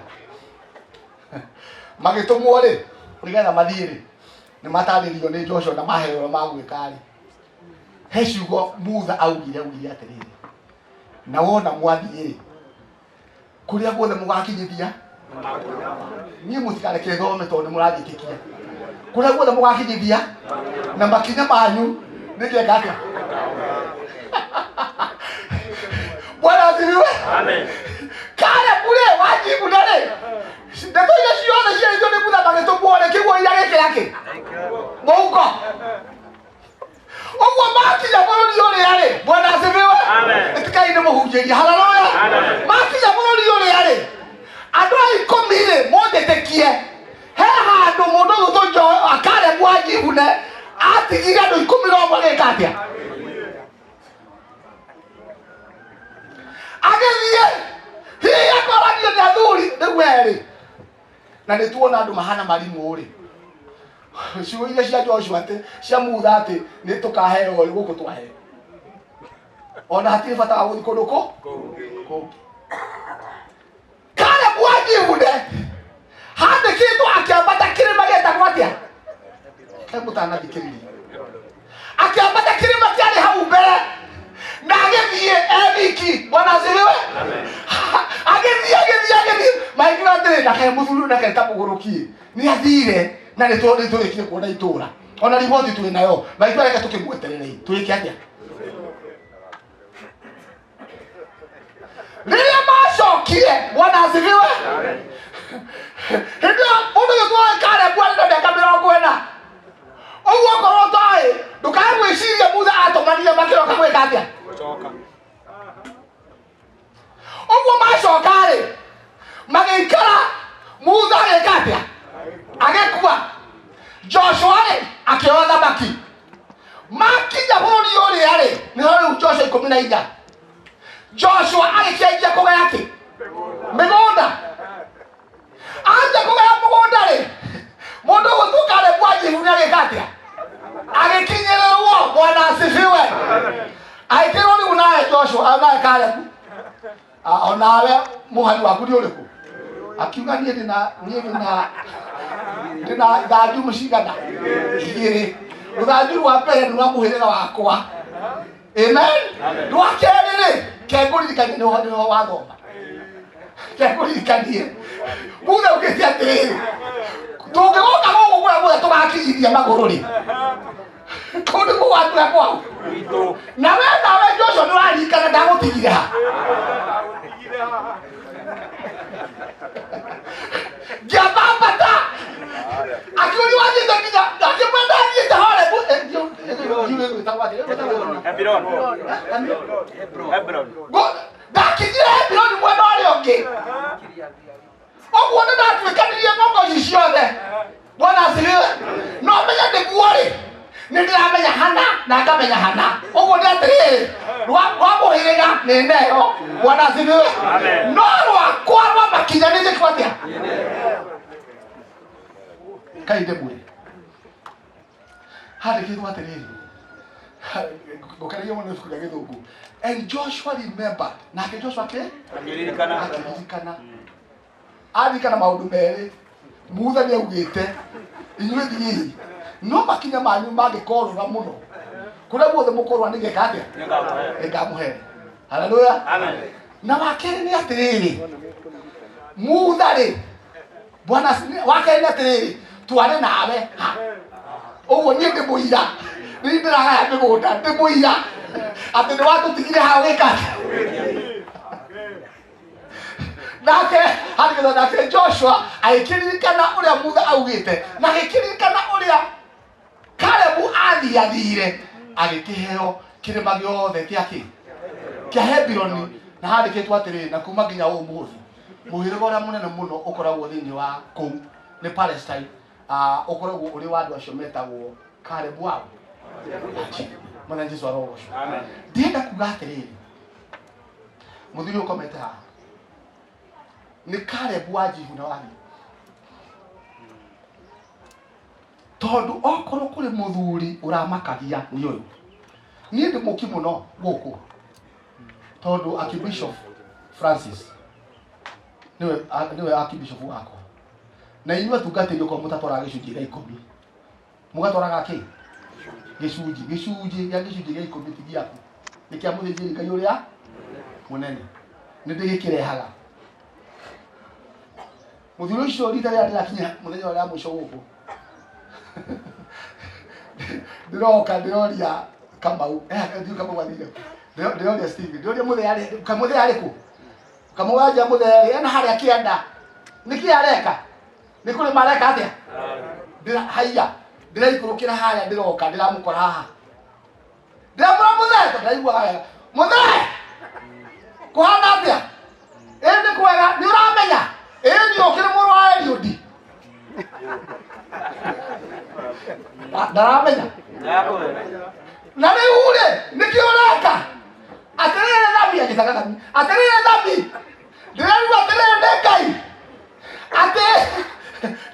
Magĩtũmwo rĩ, nĩgetha mathiĩ rĩ, nĩ matarĩrio nĩ Joshua na maheo ũrĩa magwĩka rĩ, he ciugo Mutha augire, augire atĩrĩrĩ, na wona mwathiĩ rĩ, kũrĩa guothe mũgakinyithia, niĩ mũtikareke thome tondũ nĩ mũranjĩtĩkia, kũrĩa guothe mũgakinyithia na makinya manyu nĩngeka atĩa? Bwana asifiwe. Kalebu rĩ, wajibuna rĩ, ndeto iria ciothe ciarĩtio nĩ Mutha magĩtũmwo rĩ, kĩguo agĩkĩra kĩ mũhuko. Ũguo makinya bũrũri ũrĩa rĩ, Bwana asifiwe. Ĩtĩkai nĩ mũhunjĩria, haleluya. Makinya bũrũri ũrĩa rĩ, andũ a ikũmi rĩ, mũnjĩtĩkie, he handũ mũndũ ũgwĩtwo Kalebu wa Jefune atigire andũ ikũmi na ũmwe agĩka atĩa? Agĩthiĩ hihi akoranio nĩ athuri rĩu erĩ, na nĩ tuona andũ mahana marimũ rĩ, ciugo iria cia Joshua atĩ cia Mutha atĩ nĩ tũkaheo rĩ, gũkũ twaheo, ona hatirĩ bata wa gũthiĩ kũndũ kũ kũngĩ. Kalebu wa Jefune handĩkĩtwo akĩambata kĩrĩma gĩtagwo atĩa? Kaĩ mũtanathikĩrĩria? Akĩambata kĩrĩma kĩarĩ hau mbere na agĩthiĩ e wiki. Bwana asifiwe. Agĩthiĩ agĩthiĩ agĩthiĩ, makiuga atĩrĩ, ndakae mũthuri ũyũ ndakae ta mũgũrũki, nĩ athire na nĩ tũrĩkire kuona itũra, ona riboti twĩ nayo. Makiuga reke tũkĩmwetererei twĩke atĩa? Rĩrĩa macokire, Bwana asifiwe, hĩndĩ ĩyo mũndũ ũyũ tuoĩ Kalebu arĩ na mĩaka 40 ũguo. Okorwo toĩ, ndũkae gwĩciria Mutha atũmanire makĩroka gwĩka atĩa. Ũguo macoka-rĩ, magĩikara. Mutha agĩka atĩa? Agĩkua. Joshua-rĩ, akĩoya thamaki. Makinya bũrũri ũrĩa rĩ, nĩho rĩu Joshua 14, Joshua agĩkĩanjia kũgaya kĩ mĩgũnda. Anjia kũgaya mũgũnda rĩ, mũndũ ũgũtuĩka Kalebu wa Jefune agĩka atĩa? Agĩkinyĩrĩrwo. Bwana asifiwe. Agĩkĩrwo rĩu nawe Joshua, nawe Kalebu, onawe mũhari waku nĩ ũrĩkũ? Akiuga niĩ ndĩna niĩ ndĩna ndĩna ithanju cigana igĩrĩ. Rũthanju rwa mbere nĩ rwa mũhĩrĩga wakwa, amen. Rwa kerĩ rĩ, kengũririkanie nĩho nĩho wathoma, kengũririkanie Mutha augĩte atĩrĩrĩ, tũngĩgoka gũkũ kũrĩa guothe tũgakinyithia magũrũ rĩ, kũu nĩkuo gwatuga kwao. Na we nawe Joshua nĩ ũraririkana ndagũtigire ha ngĩambambata akiũria wathiĩte nginya akĩmwenda ndathiĩte Horebu. Ndakinyire Hebironi mwena ũrĩa ũngĩ. Ũguo nĩ ndatuĩkanirie ng'ongo ici ciothe. Bwana asifiwe. No menye nĩguo rĩ, nĩ ndĩramenya hana na ngamenya hana. Ũguo nĩ atĩrĩrĩ, rwa rwa mũhĩrĩga nĩ neo. Bwana asifiwe. No rwakwa rwa makinya nĩ njĩkwo atĩa? Kaĩ ndĩmwĩre, handĩkĩtwo atĩrĩrĩ, ngũkenagia mũno ibuku rĩa Gĩthũngũ, "And Joshua remembered." Nake Joshua akĩ akĩririkana, aririkana maũndũ merĩ. Mutha nĩ augĩte, inyuĩ thiĩi, no makinya manyu mangĩkorũra mũno, kũrĩa guothe mũkorũa nĩgeka atĩa? Nĩngamũhe. Haleluya. Na wa kerĩ nĩ atĩrĩrĩ, Mutha rĩ, bwana wa kerĩ nĩ atĩrĩrĩ, twarĩ nawe ha ũguo niĩ ndĩ mũira, niĩ ndĩragaya mĩgũnda, ndĩ mũira atĩ nĩ watũtigire ha ũgĩka atĩa? Nake harĩgetha, nake Joshua agĩkĩririkana ũrĩa Mutha augĩte na agĩkĩririkana ũrĩa Kalebu athiathire, agĩkĩheo kĩrĩma gĩothe kĩa kĩ kĩa Hebironi. Na handĩkĩtwo atĩrĩrĩ, na kuma nginya ũmũthĩ mũhĩrĩga ũrĩa mũnene mũno ũkoragwo thĩinĩ wa kũu nĩ Palestine, ũkoragwo ũrĩ wa andũ acio metagwo Kalebu wao. Mwathani Jesu arogocwo. Ndĩrenda kuga atĩrĩrĩ, mũthuri ũkomete haha. Nĩ Caleb wa Jehuna wathiĩ. Tondũ okorwo kũrĩ mũthuri ũramakagia nĩ ũyũ. Niĩ ndĩ mũki mũno gũkũ. Tondũ Archbishop Francis nĩwe nĩwe Archbishop wakwa. Na inyuĩ atungatĩri okorwo mũtatwaraga gĩcunjĩ gĩa ikũmi. Mũgatwaraga kĩ? Gĩcunjĩ. Gĩcunjĩ gĩa gĩcunjĩ gĩa ikũmi ti gĩaku. Nĩ kĩa mũthĩnjĩri Ngai ũrĩa mũnene. Nĩ ndĩgĩkĩrehaga. Mũthuri ũcio rita rĩrĩa ndĩrakinya mũthenya ũrĩa mũico gũkũ. Ndĩroka ndĩroria Kamau. Eh, ndiũ Kamau athire. Ndĩroria Steve. Ndĩroria mũthee arĩ kamũthee arĩ kũ? Kamau anja mũthee arĩ ena harĩa kĩanda. Nĩkĩ areka? Nĩ kũrĩma areka atĩa? Ndĩra haiya. Ndĩraikũrũkĩra harĩa ndĩroka ndĩramũkora haha. Ndĩramwĩra mũthee tondũ ndaiguaga wega. Mũthee! Kũhana atĩa? Ĩ nĩ kwega, nĩ ũramenya? Ĩ niĩ ũkĩrĩ mũrũ wa Eliudi. Ndaramenya. Na rĩu rĩ, nĩkĩ ũreka? Atĩrĩrĩ Thami, agĩtaga Thami. Atĩrĩrĩ Thami, ndĩrerwo atĩrĩrĩ nĩ Ngai atĩ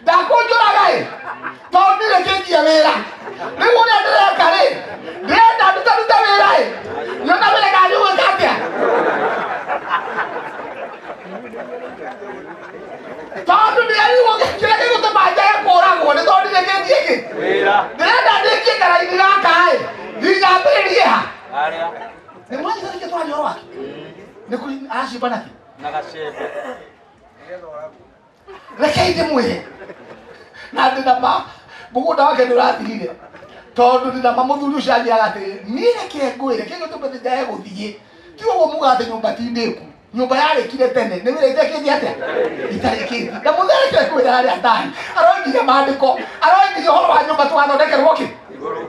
ndakũnjũraga ĩ tondũ ndirĩkĩtie wĩra. Rĩu ũrĩa ndĩreka rĩ, ndĩrenda ndutarute wĩra ĩ, nyona wĩra kana nĩũgwĩka atĩa? Tondũ ndĩrerirwo kĩrĩa gĩgũtũma njage kũragwo nĩ tondũ ndirĩkĩtie kĩ? Wĩra. Ndĩrenda ndĩkie karaini gaka ĩ, nginya ha? Harĩa. Nĩ mwanyita nĩkĩo twaria ũhoro wake? Nĩ kũrĩ aracimba nakĩ? Na gacembe. Rekei ndĩmwĩre na ndĩ na ma mũgũnda wake nĩ ũrathirire tondũ ndĩ na ma mũthuri ũcio anjĩraga atĩrĩrĩ niĩ reke ngwĩre kĩrĩa gĩtũmĩte njage gũthiĩ ti ũguo muga atĩ nyũmba ti ndĩku nyũmba yarĩkire tene nĩ wĩra itekĩtie atĩa itarĩkĩtie na mũthee reke ngwĩre harĩa ndari aroimbire maandĩko aroimbire ũhoro wa nyũmba tũgathondekerwo kĩ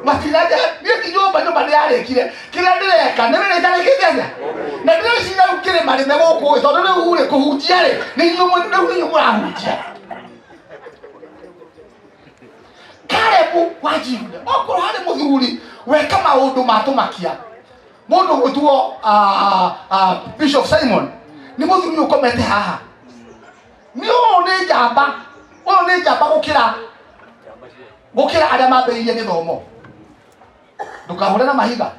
matinanja niĩ ti nyũmba nyũmba nĩ yarĩkire kĩrĩa ndĩreka nĩ wĩra itarĩkĩtie atĩa na ndĩreciria rĩu kĩrĩma rĩme gũkũ ĩ tondũ rĩu rĩ kũhunjia rĩ nĩ inyuĩ rĩu nĩ inyuĩ mũrahunjia Kalebu wa Jehune okorwo harĩ mũthuri weka maũndũ ma tũmakia mũndũ ũgwĩtwo Bishop Simon nĩ mũthuri ũkomete haha nĩ ũyũ nĩ njamba ũyũ nĩ njamba gũkĩra gũkĩra arĩa mambĩrĩirie gĩthomo ndũkahũre na mahiga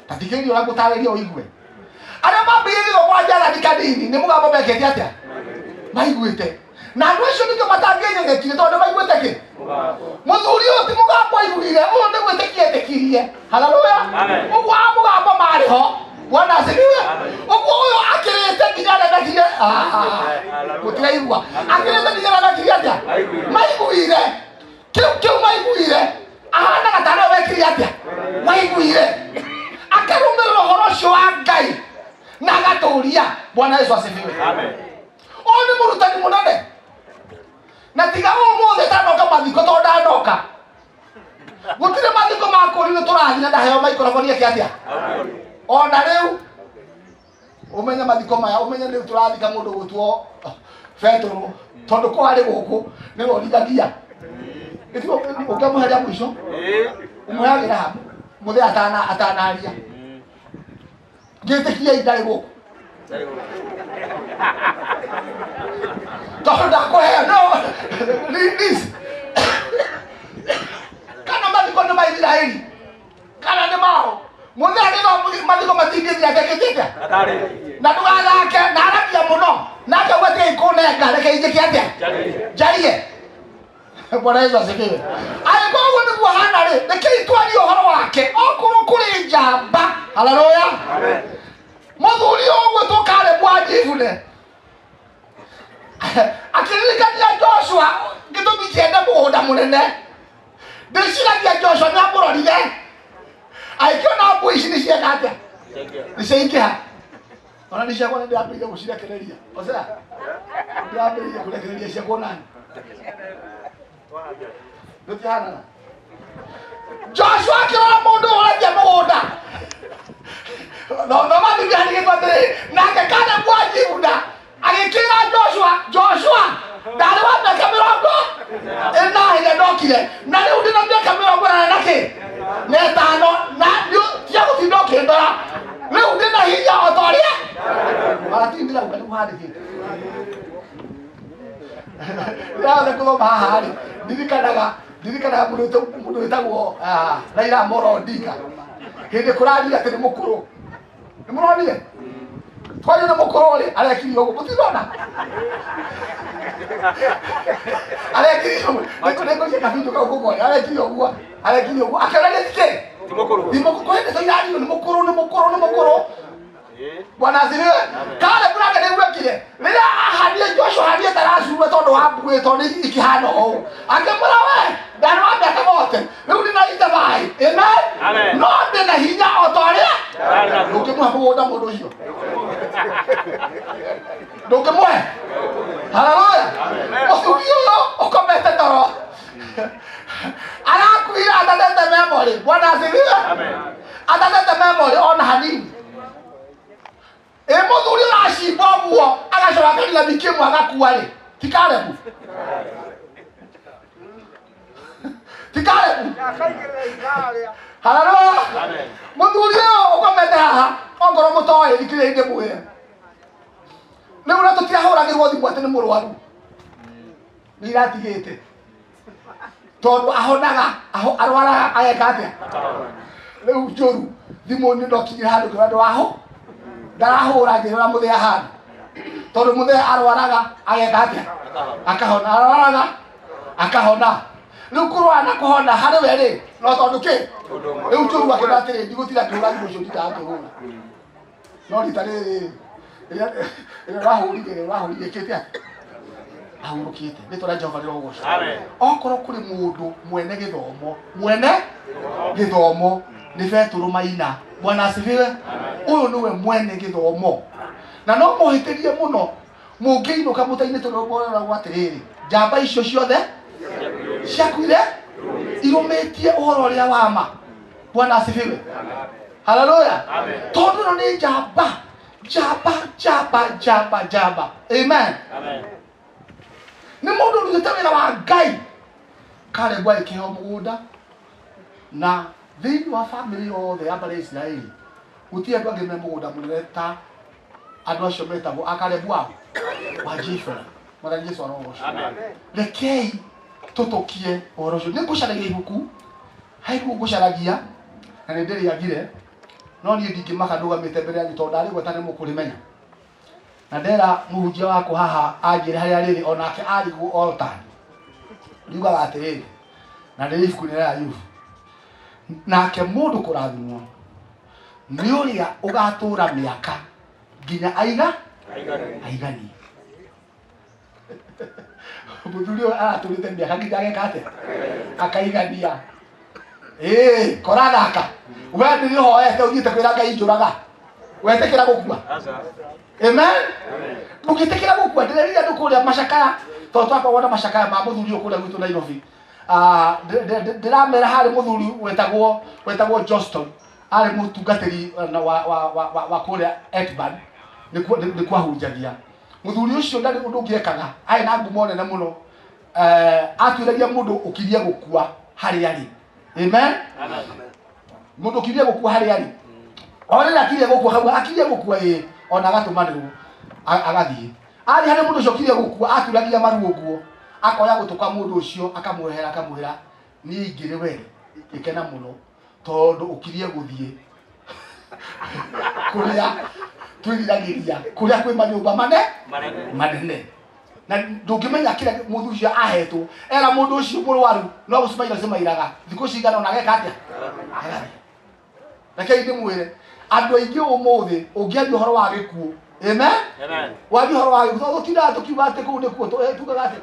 ta thikĩrĩria ũrĩa ngũtarĩria ũigue arĩa mambĩrĩirie gĩthomo wa njathani kanini nĩ mũgambo mekĩte atĩa maiguĩte na andũ acio nĩkĩo matangĩnyenyekire tondũ maiguĩte kĩ mũthuri ũyũ ti mũgambo aiguire ũyũ nĩ gwĩtĩkia etĩkirie haleluya ũguo a mũgambo marĩ ho bwana asifiwe ũguo ũyũ akĩrĩte nginya arĩa mekire mũtiraigua akĩrĩte nginya arĩa mekire atĩa maiguire kĩu kĩu maiguire ahanaga tarĩ we wekire atĩa maiguire akarũmĩrĩra ũhoro ũcio wa Ngai na agatũria bwana Yesu asifiwe ũyũ nĩ mũrutani mũnene na tiga ũmũthĩ ndanoka mathiko tondũ ndanoka gũtirĩ mathiko ma kũri nĩ tũrathiĩ na ndaheo maikoroboni eke atĩa ona rĩu ũmenye mathiko maya ũmenye rĩu tũrathika mũndũ gũtuo Betũrũ tondũ kwarĩ gũkũ nĩwe ũrithagia ũngĩamũhe rĩa mũico ũmũheagĩra ha mũthee atana atanaria ngĩtĩkia ndarĩ gũkũ tondũ ndakũheo no release kana mathiko nĩ ma Isiraeli kana nĩ mao mũthee nĩ mathiko matingĩthira ndekĩtĩte na ndũgathake na aragia mũno na akauga tigai kũnenga reke injĩke atĩa njarie Bwana Yesu asifiwe. Angĩkorwo ũguo nĩguo hana rĩ, rekei twarie ũhoro wake okorwo kũrĩ njamba. Haleluya. Mũthuri ũyũ ũgwĩtwo Caleb wa Jefune akĩririkania Joshua gĩtũmi kĩende mũgũnda mũnene. Ndĩciragia Joshua nĩ amũrorire agĩkĩona mbui ici nĩ cieka atĩa nĩ ciaingĩha ona nĩ ciakwa nĩ ndĩrambĩrĩria gũcirekereria Hosea ndĩrambĩrĩria kũrekereria ciakwa nani ndũtihanana Joshua akĩrora mũndũ ũyũ ũrendia mũgũnda thoma Biblia handĩkĩtwo atĩrĩrĩ nake Kalebu wa Juda agĩkĩra Joshua Joshua ndarĩ wa mĩaka mĩrongo ĩna hĩndĩ ndokire na rĩu ndĩna mĩaka mĩrongo ĩnana na kĩ na ĩtano na tia gũtinda ũkĩndora rĩu ndĩna hinya o ta ũrĩa maratindĩra ũka nĩguo handĩkĩte Ndĩrahota kũthoma haha rĩ, ndirikanaga ndirikanaga mũndũ mũndũ wĩtagwo ah, Raila Amolo Odinga hĩndĩ kũraria atĩ nĩ mũkũrũ nĩ mũronire twario nĩ mũkũrũ rĩ arekire ũguo mũtirona arekire ũguo nĩngũcia kabindo kau kũkone arekire ũguo arekire ũguo akĩonania ti kĩ ti mũkũrũ kwĩ ndeto irario nĩ mũkũrũ nĩ mũkũrũ nĩ mũkũrũ bwana asifiwe kale kunake nĩguo ekire rĩrĩa ahandire Joshua ahandire taracurwe tondũ wa mbuĩ tondũ ikĩhana ũũ akĩmwĩra we ndarĩ wa mĩaka mote rĩu ndĩ na ita maĩ amen no ndĩ na hinya o ta ũrĩa ndũngĩmũhe mũgũnda mũndũ ũcio ndũngĩmũhe haleluya mũthuri ũyũ ũkomete toro arakuire atatete memory bwana asifiwe atatete memory ona hanini ĩ mũthuri ũracimba ũguo agacoka akarira wiki ĩmwe agakua rĩ ti Kalebu ti Kalebu haleluya mũthuri ũyũ ũkomete haha ongorwo mũtoĩ thikĩrĩria ndĩmwĩre rĩu na tũtirahũragĩrwo thimũ atĩ nĩ mũrwaru nĩ iratigĩte tondũ ahonaga arwaraga ageka atĩa rĩu njũru thimũ nĩ ndokinyire handũ ngĩona ndũraho ndarahũra ngĩrora mũthee ahana tondũ mũthee arwaraga ageka atĩa akahona arwaraga akahona rĩu kũrwara na kũhona harĩ we rĩ no tondũ kĩ rĩu njũru akĩona atĩrĩ ndigũtinda ngĩhũra thimũ icio ndindaga ngĩhũra no rita rĩrĩ rĩrĩa rĩrĩa ũrahũrire rĩ ũrahũrire ĩkĩte atĩa ahurũkĩte rĩtwa rĩa Jehova rĩrogocwo okorwo kũrĩ mũndũ mwene gĩthomo mwene gĩthomo nĩ Betũrũ Maina bwana asifiwe ũyũ nĩwe mwene gĩthomo na no mũhĩtĩrie mũno mũngĩinũka mũtainĩtwo rwĩmbo rũragwo atĩrĩrĩ njamba icio ciothe ciakuire irũmĩtie ũhoro ũrĩa wa ma bwana asifiwe haleluya tondũ ĩno nĩ njamba njamba njamba njamba njamba amen nĩ mũndũ ũrutĩte wĩra wa ngai Kalebu agĩkĩheo mũgũnda na thĩinĩ wa bamĩrĩ yothe ya mbarĩ ya Isiraeli gũtirĩ andũ angĩ me mũgũnda mũnene ta andũ acio metagwo a Kalebu ao wa Jefune mwathani Jesu arogocwo rekei tũtũkie ũhoro ũcio nĩ ngũcaragia ibuku he ibuku ngũcaragia na nĩ ndĩrĩagire no niĩ ndingĩmaka ndũgamĩte mbere yanyu tondũ ndarĩgweta nĩ mũkũrĩmenya na ndera mũhunjia wakwa haha anjĩre harĩa rĩrĩ onake arigwo altar riugaga atĩrĩrĩ na rĩrĩ ibuku-inĩ rĩa Ayubu nake mũndũ kũrathimwo nĩ ũrĩa ũgatũra mĩaka nginya aiga aiganie mũthuri ũyũ aratũrĩte mĩaka nginya ageka atĩa akaigania ĩĩ kora thaka we nĩ ũhoete ũthiĩte kwĩra ngai njũraga wetĩkĩra gũkua amen ndũngĩtĩkĩra gũkua ndĩrerire andũ kũrĩa macakaya tondũ twakoragwo na macakaya ma mũthuri ũyũ kũrĩa gwitũ Nairobi Ah, ndĩramera harĩ mũthuri wetagwo wetagwo Johnston arĩ mũtungatĩri eh, na wa wa wa wa, wa kũrĩa Etban nĩkuo nĩkuo ahunjagia mũthuri ũcio ndarĩ ũndũ ũngĩ ekaga arĩ na ngumo nene mũno eh, atuĩragia mũndũ ũkirie gũkua harĩa arĩ amen mũndũ ũkirie gũkua harĩa arĩ o rĩrĩa akirie gũkua hau akirie gũkua ĩĩ ona agatũmanĩrwo agathiĩ athiĩ harĩa mũndũ ũcio ũkirie gũkua aturagia maru ũguo akoya gũtũ kwa mũndũ ũcio akamwehera akamwĩra niĩ ingĩrĩ we ingĩkena mũno tondũ ũkirie gũthiĩ kũrĩa twĩriragĩria kũrĩa kwĩ manyũmba mane manene na ndũngĩmenya kĩrĩa mũthuri ũcio ahetwo era mũndũ ũcio mũrwaru no gũcimaira cimairaga thikũ cigana ona ageka atĩa agathiĩ rekei ndĩmwĩre andũ aingĩ ũmũthĩ ũngĩaria ũhoro wa gĩkuũ amen waria ũhoro wa gĩkuũ tondũ tũtindaga tũkiuga atĩ kũu nĩkuo tugaga atĩ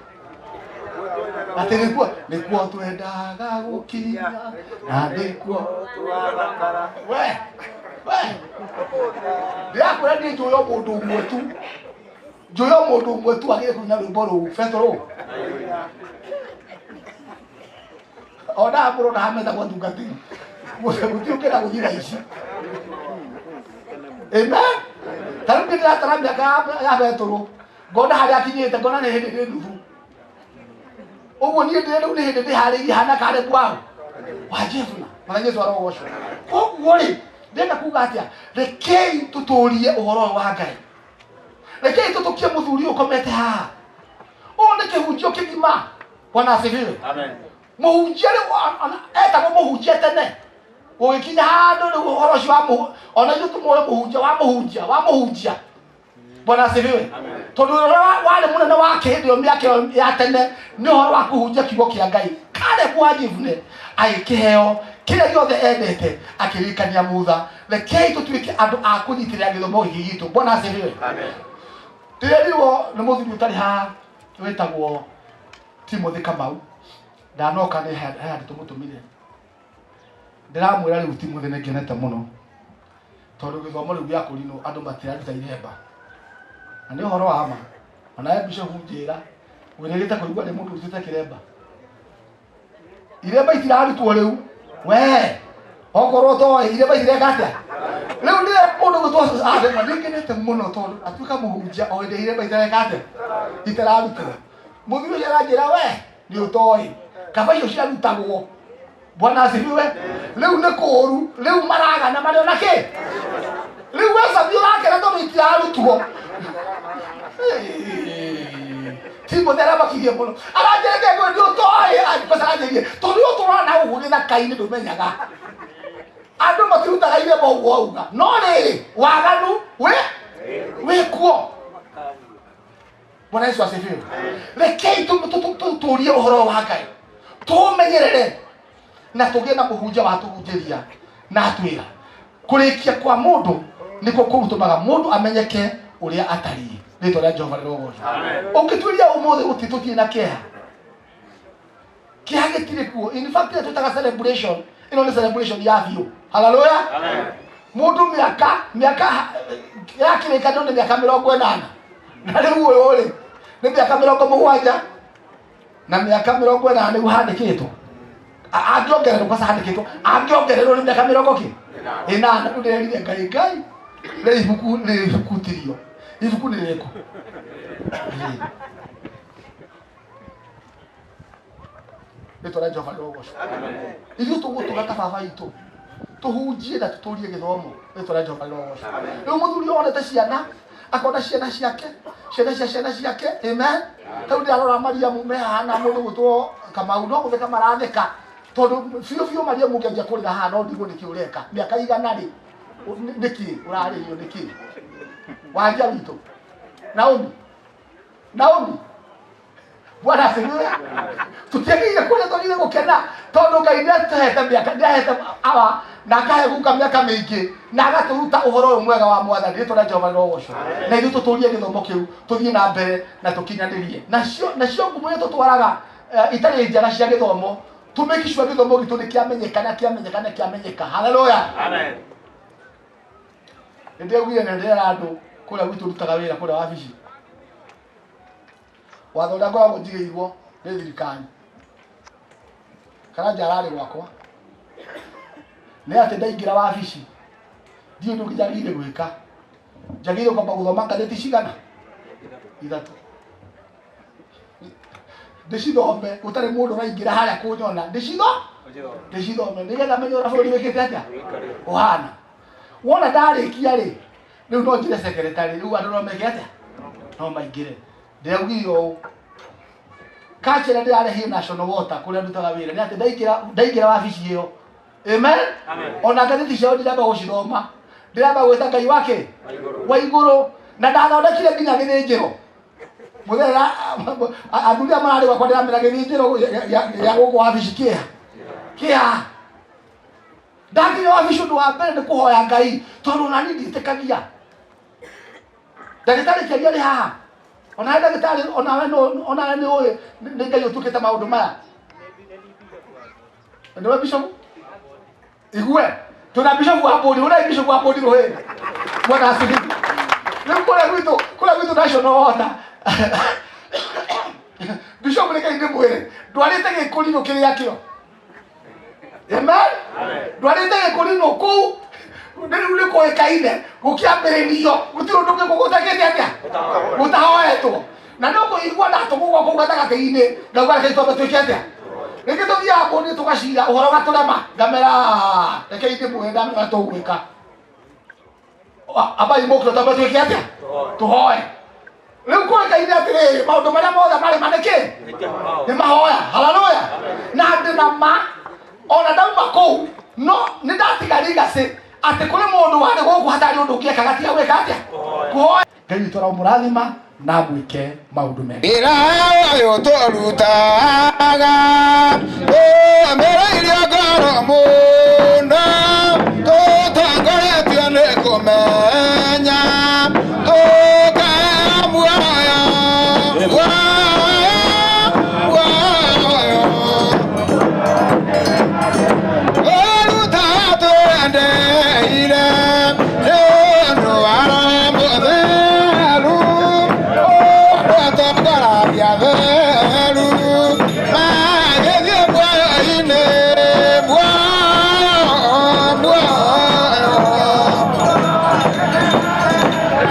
atĩ nĩkuo nĩkuo twendaga gũkinya na nĩkuo we we ndĩrakwĩra niĩ njũĩ o mũndũ ũmwe tu njũĩ o mũndũ ũmwe tu agĩrĩire kũina rwĩmbo rũu betũrũ ona mũrona hametagwo atungatĩri gũtirĩ ũkĩenda gũthiĩ na ici amen ta rĩu ndĩratara mĩaka ya betũrũ ngona harĩa akinyĩte ngona nĩ hĩndĩ ndĩ nuthu ũguo niĩ ndĩ rĩu nĩ hĩndĩ ndĩharĩirie hana kare kwao wa Jefuna mwathani Jesu arogocwo koguo rĩ ndĩrenda kuga atĩa rekei tũtũrie ũhoro ũyũ wa Ngai rekei tũtũkie mũthuri ũyũ ũkomete haha ũyũ Gĩthomo nĩ kĩhunjio kĩgima. Bwana asifiwe. Mũhunjia rĩu etagwo mũhunjia tene. Gũgĩkinya handũ rĩu ũhoro ũcio wa mũhu ona ithuĩ tũmũĩ mũhunjia wa mũhunjia wa mũhunjia. Bwana asifiwe. Tondũ ũrĩa warĩ mũnene wake hĩndĩ ĩyo mĩaka ĩyo ya tene nĩ ũhoro wa kũhunjia kiugo kĩa Ngai. Kalebu wa Jefune agĩkĩheo kĩrĩa gĩothe endete akĩririkania Mutha. Rekei tũtuĩke andũ a kũnyitĩrĩra gĩthomo gĩkĩ gitũ. Bwana asifiwe. Ndĩrerirwo nĩ mũthuri ũtarĩ haha wĩtagwo Timothy Kamau. Ndanoka nĩ he handũ tũmũtũmire. Ndĩramwĩra rĩu Timothy nĩ ngenete mũno tondũ gĩthomo rĩu gĩa kũrinũ andũ matiraruta iremba. Na nĩ ũhoro wa ma. Onawe Bishop njĩra wĩrĩgĩte kũigua nĩ mũndũ ũrutĩte kĩremba. Iremba itirarutwo rĩu. We okorwo toĩ iremba itireka atĩa? Rĩu nĩ mũndũ gwĩtwo athema nĩ ngenete mũno tondũ atuĩka mũhunjia o hĩndĩ iremba itareka atĩa? Itararutwo. Mũthuri ũcio aranjĩra we nĩ ũtoĩ. Kaba icio ciarutagwo. Bwana asifiwe. Rĩu nĩ kũũru. Rĩu maragana marĩ ona kĩ? Rĩu we Sami ũrakena tondũ itirarutwo. Timothy aramakirie mũno. Aranjĩra ngwe nĩ ũtoĩ. Kwanza aranjĩrire tondũ ũtũraga na gũkũ gĩthaka-inĩ ndũmenyaga. Andũ matirutaga iremba ũguo auga. No rĩrĩ waganu wĩ wĩ kuo. Bwana Yesu asifiwe. Rekei tũtũrie ũhoro wa Ngai. Tũũmenyerere na tũgĩe na mũhunjia wa tũhunjĩria na atwĩra. Kũrĩkia kwa mũndũ nĩkuo kũtũmaga mũndũ amenyeke ũrĩa atariĩ. Rĩtwa rĩa Jehova rĩrogocwo. Ũngĩtuĩria ũmũthĩ gũtirĩ tũtirĩ na kĩeha. Kĩeha gĩtirĩ kuo. In fact ĩrĩa twĩtaga celebration, ĩno nĩ celebration ya biũ. Haleluya. Mũndũ mĩaka mĩaka ya kĩrĩkanĩro nĩ mĩaka 80. Na rĩu ũyũ rĩ nĩ mĩaka 70 na mĩaka 80 nĩguo handĩkĩtwo. Angĩongererwo kwanza handĩkĩtwo angĩongererwo nĩ mĩaka mĩrongo kĩ ĩnana. Rĩu ndĩrerire Ngai Ngai rĩ ibuku rĩ ibuku tirio ibuku nĩ rĩrĩkũ? Rĩtwa rĩa Jehova rĩrogocwo. Ithuĩ tũgũtũra ta baba itũ tũhunjie na tũtũrie gĩthomo. Rĩtwa rĩa Jehova rĩrogocwo. Rĩu mũthuri onete ciana akona ciana ciake ciana cia ciana ciake. Amen. Rĩu ndĩrarora Mariamu me haha na mũndũ gwĩtwo Kamau no gũtheka maratheka tondũ biũ biũ Mariamu ũngĩanjia kũrĩra haha no ndigwo nĩkĩ ũreka mĩaka igana rĩ nĩkĩ ũrarĩrio nĩkĩ wanjia witũ Naomi Naomi Bwana asifiwe. Tutiagĩrĩire kũrĩa twagĩrĩire gũkena tondũ Ngai nĩatũhete mĩaka nĩahete awa na akahe guka mĩaka mĩingĩ na agatũruta ũhoro ũyũ mwega wa Mwathani. Rĩtwa rĩa Jehova rĩrogocwo. Na ithuĩ tũtũrie gĩthomo kĩu tũthiĩ na mbere na tũkinyanĩrie. Nacio nacio ngumo iria tũtwaraga itarĩ njega cia gĩthomo tũ make sure gĩthomo gitũ nĩ kĩamenyeka na kĩamenyeka na kĩamenyeka. Haleluya. Amen. Nĩ ndĩraugire na ndĩrera andũ kũrĩa gwitũ ndutaga wĩra kũrĩa wabici. Watho ũrĩa ngoragwo njigĩirwo nĩ thirikari kana njararĩ gwakwa nĩ atĩ ndaingĩra wabici ndiũĩ ũndũ ũngĩ njagĩrĩire gwĩka, njagĩrĩire kwamba gũthoma ngathĩti cigana ithatũ ndĩcithome gũtarĩ mũndũ ũraingĩra harĩa kũnyona ndĩcithome nĩgetha menye ũrĩa bũrũri wĩkĩte atĩa ũhana. Wona ndarĩkia rĩ rĩu no njĩre secretary rĩu andũ no meke atĩa no maingĩre. Ndĩraugire ũũ culture ĩrĩa ndĩrarehire National Water kũrĩa ndutaga wĩra nĩ atĩ ndaingĩra wabici ĩyo. Amen. Ona ngathĩti ciao ndiramba gũcithoma ndĩramba gwĩta Ngai wake wa igũrũ na ndathondekire nginya gĩthĩnjĩro mũthenya athuri arĩa mararĩ gwakwa ndĩramera gĩthĩnjĩro gĩa gũkũ wabici kĩha kĩha ndakinya wabici ũndũ wa mbere nĩ kũhoya Ngai tondũ ona niĩ ndiĩtĩkagia ndagĩtarĩ kĩaria arĩ haha onawe ndagĩtarĩ onawe onawe nĩ ũĩ nĩ Ngai ũtuĩkĩte maũndũ maya nĩwe bishop igue twĩna bishop wa bũndi ũrĩa bishop wa bũndi rũĩ bwana asifiwe rĩu kũrĩa gwitũ kũrĩa gwitũ national water bishop reke ndĩmwĩre ndwarĩte gĩkũrinũ kĩrĩa kĩo Amen. Ndwarĩte gĩkũrinũ kũu rĩu nĩ kũĩkaine gũkĩambĩrĩrio gũtirĩ ũndũ ũngĩ gũtakĩte atĩa gũtahoetwo na no kũigua ndatũmwo kũu gatagatĩ-inĩ ngauga reke twambe twĩke atĩa rĩngĩ tũthiaga kũndĩ tũgacira ũhoro ũgatũrema ngamera reke ndĩmwĩre ndamenya ũrĩa tũgwĩka ambai mũkĩro twambe twĩke atĩa tũhoe. Rĩu kũĩkaine atĩrĩrĩ, maũndũ marĩa mothe marĩ ma nĩkĩ nĩ mahoya. Haleluya. Na ndĩ na ma ona ndauma kũu no nĩ ndatiga legacy atĩ kũrĩ mũndũ warĩ gũkũ hatarĩ ũndũ ũngĩ ekaga tiga gwĩka atĩa? Kũhoya. Ngai witũ aromũrathima na amwĩke maũndũ mega. Wĩra ũyũ tũrutaga tũmĩrĩirio ngoro mũno, tũtongoretio nĩ kũmenya tũkaya muoyo, muoyo, muoyo. Tũrutaga twendeire nĩ ũndũ wa Roho Mũtheru, ũtũtongoragia theru, magĩthiĩ muoyo-inĩ, muoyo, muoyo.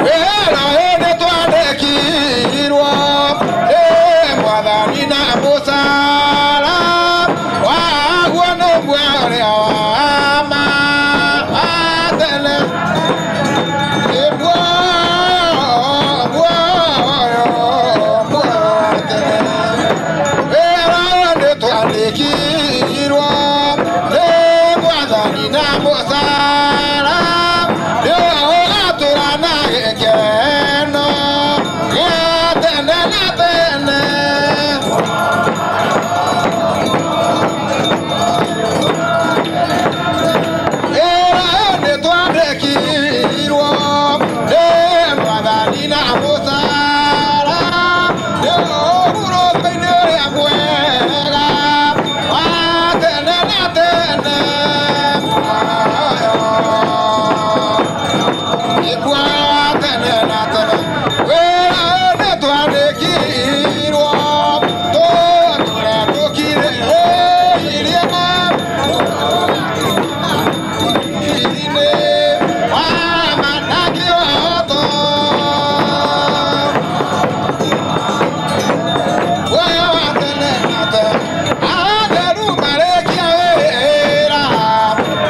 Wĩra ũyũ nĩtwandĩkirwo nĩ Mwathani na mũcara waguo nĩ muoyo ũrĩa wa ma wa tene. Nĩ muoyo, muoyo, muoyo wa tene. Wĩra ũyũ nĩtwandĩkirwo nĩ Mwathani na mũcara nĩ ũgatũra na gĩkeno gĩa tene na tene. Wĩra ũyũ nĩtwandĩkirwo nĩ Mwathani na mũcara nĩ ũhurũko-inĩ ũrĩa mwega wa tene na tene. Muoyo, nĩ muoyo wa tene na tene. Wĩra ũyũ nĩtwandĩkirwo tũtũre tũkirĩrĩirie inĩ wa ma na kĩhooto. Muoyo wa tene na tene. Atheru marĩkia wĩra,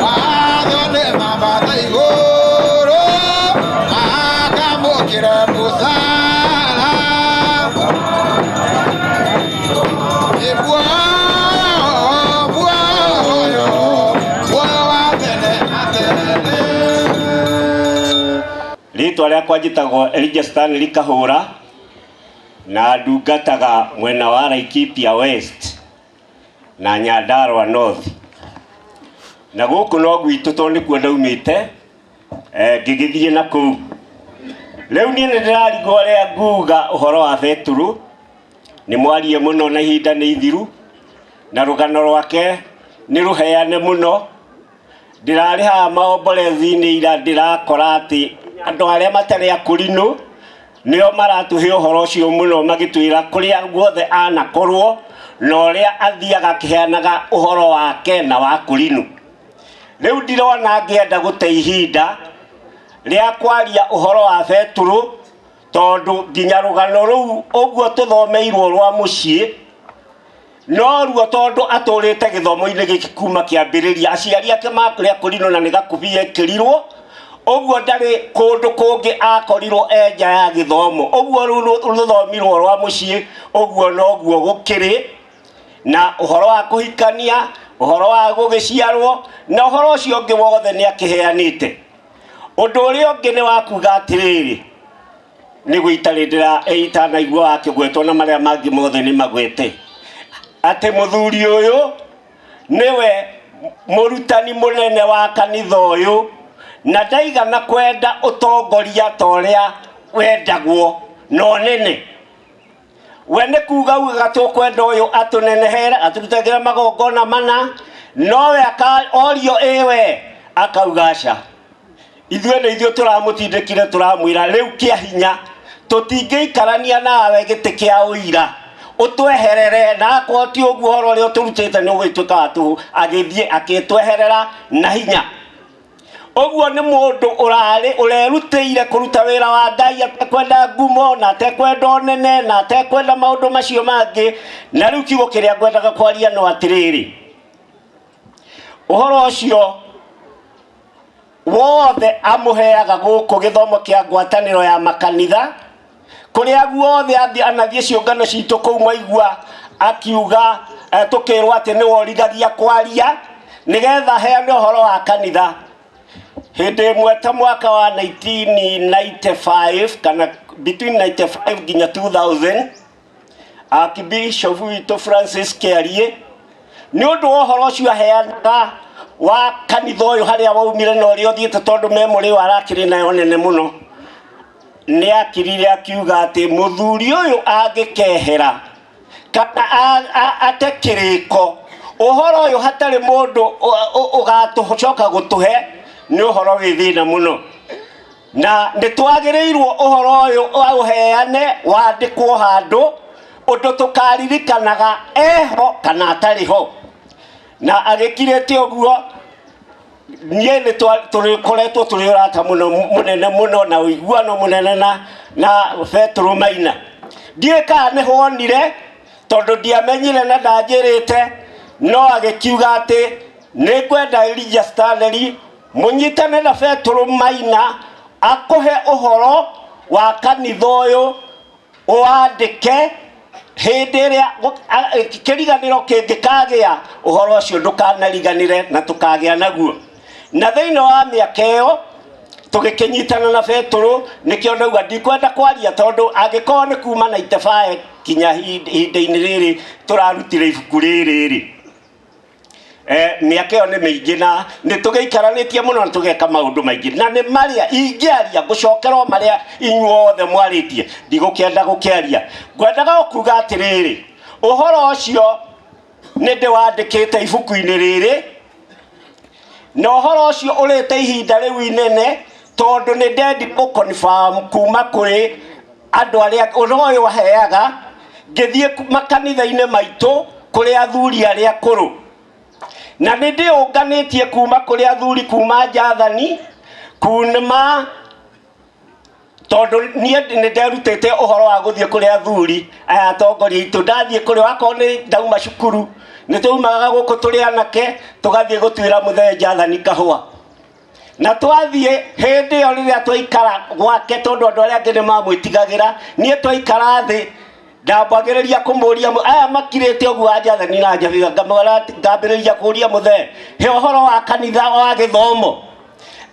watho nĩ mambata igũrũ, makamũkĩre mũcara. Nĩ muoyo, muoyo, muoyo wa tene na tene. Rĩtwa rĩakwa njĩtagwo Elijah Stanley Kahũra na ndungataga mwena wa Laikipia West na Nyandarua North, na gũkũ no gwitũ tondũ nĩkuo ndaumĩte, ngĩgĩthiĩ na kũu. Rĩu niĩ nĩ ndĩrarigwo ũrĩa nguga ũhoro wa Betũrũ, nĩ mwarie mũno na ihinda nĩ ithiru, na rũgano rwake nĩ rũheane mũno. Ndĩrarĩ haha maomborezi-inĩ ira, ndĩrakora atĩ andũ arĩa matarĩ akũrinũ nĩo maratũhe ũhoro ũcio mũno, magĩtwĩra kũrĩa guothe anakorwo na ũrĩa athiaga akĩheanaga ũhoro wake na wa kũrinũ. Rĩu ndirona ngĩenda gũte ihinda rĩa kwaria ũhoro wa Betũrũ, tondũ nginya rũgano rũu ũguo tũthomeirwo rwa mũciĩ noruo, tondũ atũrĩte gĩthomo-inĩ gĩkĩ kuma kĩambĩrĩria, aciari ake makũrĩa kũrinũ na nĩ gakubi ekĩrirwo ũguo, ndarĩ kũndũ kũngĩ akorirwo e nja ya gĩthomo. Ũguo rũu rũthomirwo rwa mũciĩ ũguo noguo gũkĩrĩ na ũhoro wa kũhikania, ũhoro wa gũgĩciarwo na ũhoro ũcio ũngĩ wothe nĩ akĩheanĩte. Ũndũ ũrĩa ũngĩ nĩ wa kuga atĩrĩrĩ, nĩguo itarĩ ndĩra itanaigua wakĩgwetwo na marĩa mangĩ mothe nĩ magwete, atĩ mũthuri ũyũ nĩwe mũrutani mũnene wa kanitha ũyũ, na ndaigana kwenda ũtongoria ta ũrĩa wendagwo na ũnene. We nĩ kuga ugaga tũkwenda ũyũ atũnenehere, atũrutagĩre magongona mana, nowe orio ĩwe akauga aca. Ithuĩ nĩ ithuĩ tũramũtindĩkire, tũramwĩra rĩu kĩa hinya tũtingĩikarania nawe gĩtĩ kĩa ũira, ũtweherere, na akorwo ti ũguo ũhoro ũrĩa ũtũrutĩte nĩ ũgũtuĩka wa tũhũ. Agĩthiĩ akĩtweherera na hinya. Ũguo nĩ mũndũ ũrarĩ ũrerutĩire kũruta wĩra wa Ngai atekwenda ngumo na atekwenda ũnene na atekwenda maũndũ macio mangĩ. Na rĩu kiugo kĩrĩa ngwendaga kwaria no atĩrĩrĩ, ũhoro ũcio wothe amũheaga gũkũ gĩthomo kĩa ngwatanĩro ya makanitha. Kũrĩa guothe athiĩ anathiĩ ciũngano citũ kũu mwaigua akiuga tũkĩrwo atĩ nĩwe ũrigagia kwaria nĩgetha aheane ũhoro wa kanitha. Hĩndĩ ĩmwe ta mwaka wa 1995 kana between 95 nginya 2000 Archbishop witũ Francis Kĩariĩ nĩ ũndũ wa ũhoro ũcio aheanaga wa kanitha ũyũ harĩa waumire na ũrĩa ũthiĩte tondũ memory ĩyo arakĩrĩ nayo nene mũno nĩ akirire akiuga atĩ mũthuri ũyũ angĩkehera kana ate kĩrĩko ũhoro ũyũ hatarĩ mũndũ ũgatũcoka gũtũhe nĩ ũhoro wĩ thĩna mũno na nĩ twagĩrĩirwo ũhoro ũyũ aũheane wandĩkwo handũ ũndũ tũkaririkanaga eho kana atarĩ ho na agĩkirĩte ũguo niĩ nĩ tũkoretwo tũrĩ ũrata mũno mũnene mũno na ũiguano mũnene na na Betũrũ Maina ndiũĩ kana nĩ wonire tondũ ndiamenyire na ndanjĩrĩte no agĩkiuga atĩ nĩ ngwenda Elijah Stanley mũnyitane na Betũrũ Maina akũhe ũhoro wa kanitha ũyũ ũwandĩke hĩndĩ ĩrĩa kĩriganĩro kĩngĩkagĩa ũhoro ũcio ndũkanariganĩre na tũkagĩa naguo na thĩinĩ wa mĩaka ĩyo tũgĩkĩnyitana na Betũrũ nĩkĩo ndauga ndikwenda kwaria tondũ angĩkorwo nĩ kuma na itebae kinya ihinda-inĩ rĩrĩ tũrarutire ibuku rĩrĩ rĩ mĩaka ĩyo nĩ mĩingĩ na nĩ tũgĩikaranĩtie mũno na tũgeka maũndũ maingĩ na nĩ marĩa ingĩaria ngũcokera o marĩa inyuothe mwarĩtie ndigũkĩenda gũkĩaria ngwendaga o kuga atĩrĩrĩ ũhoro ũcio nĩ ndĩwandĩkĩte ibuku-inĩ rĩrĩ na ũhoro ũcio ũrĩte ihinda rĩu inene tondũ nĩ ndendi gũ-confirm kuma kũrĩ andũ arĩa ũhoro ũyũ aheaga ngĩthiĩ makanitha-inĩ maitũ kũrĩ athuri arĩa akũrũ na nĩ ndĩũnganĩtie kuma kũrĩ athuri kuma Njathani kuma tondũ niĩ nĩ nderutĩte ũhoro wa gũthiĩ kũrĩ athuri aya atongoria aitũ ndathiĩ kũrĩ wakorwo nĩ ndauma cukuru nĩ tũumaga gũkũ tũrĩ anake tũgathiĩ gũtuĩra mũthee Njathani kahũa na twathiĩ hĩndĩ ĩyo rĩrĩa twaikara gwake tondũ andũ arĩa angĩ nĩ mamwĩtigagĩra niĩ twaikara thĩ ndambagĩrĩria kũmũria aya makirĩte ũguo anjathani na njabiga ngambĩrĩria kũria mũthee he ũhoro wa kanitha wa gĩthomo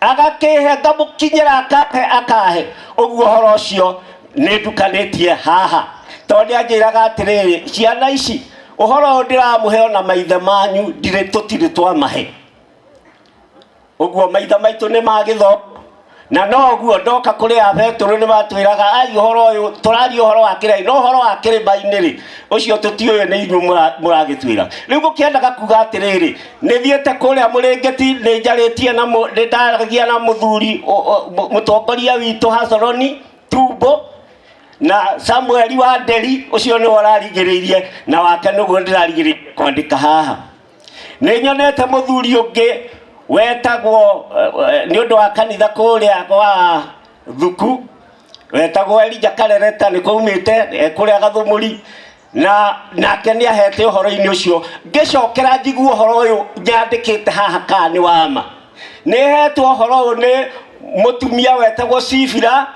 agakĩhe ngamũkinyĩra akahe akahe ũguo ũhoro ũcio nĩ ndukanĩtie haha tondũ nĩ anjĩraga atĩrĩrĩ ciana ici ũhoro ũyũ ndĩramũhe ona maithe manyu ndirĩ tũtirĩ twamahe ũguo maitha maitũ nĩ magĩthomo na no ũguo ndoka kũrĩ a Betũrũ nĩ matwĩraga ai ũhoro ũyũ tũraria ũhoro wa kĩrai no ũhoro wa kĩrĩma-inĩ rĩ ũcio tũtiũĩ nĩ inyuĩ mũragĩtwĩra rĩu ngũkĩendaga kuga atĩrĩrĩ nĩ thiĩte kũrĩa mũrĩngĩti nĩ njarĩtie na nĩ ndaragia na mũthuri mũtongoria witũ Hacoroni Tumbo na Samueli wa Nderi ũcio nĩwe ũrarigĩrĩirie na wake nĩguo ndĩrarigĩrĩirie kwandĩka haha nĩ nyonete mũthuri ũngĩ wetagwo nĩ ũndũ wa kanitha kũrĩa gwa thuku wetagwo Elija Karereta nĩ kwaumĩte kũrĩa Gathũmũri na nake nĩ ahete ũhoro-inĩ ũcio ngĩcokera njigua ũhoro ũyũ nyandĩkĩte haha kana nĩ wa ma nĩ hetwo ũhoro ũyũ nĩ mũtumia wetagwo Sibira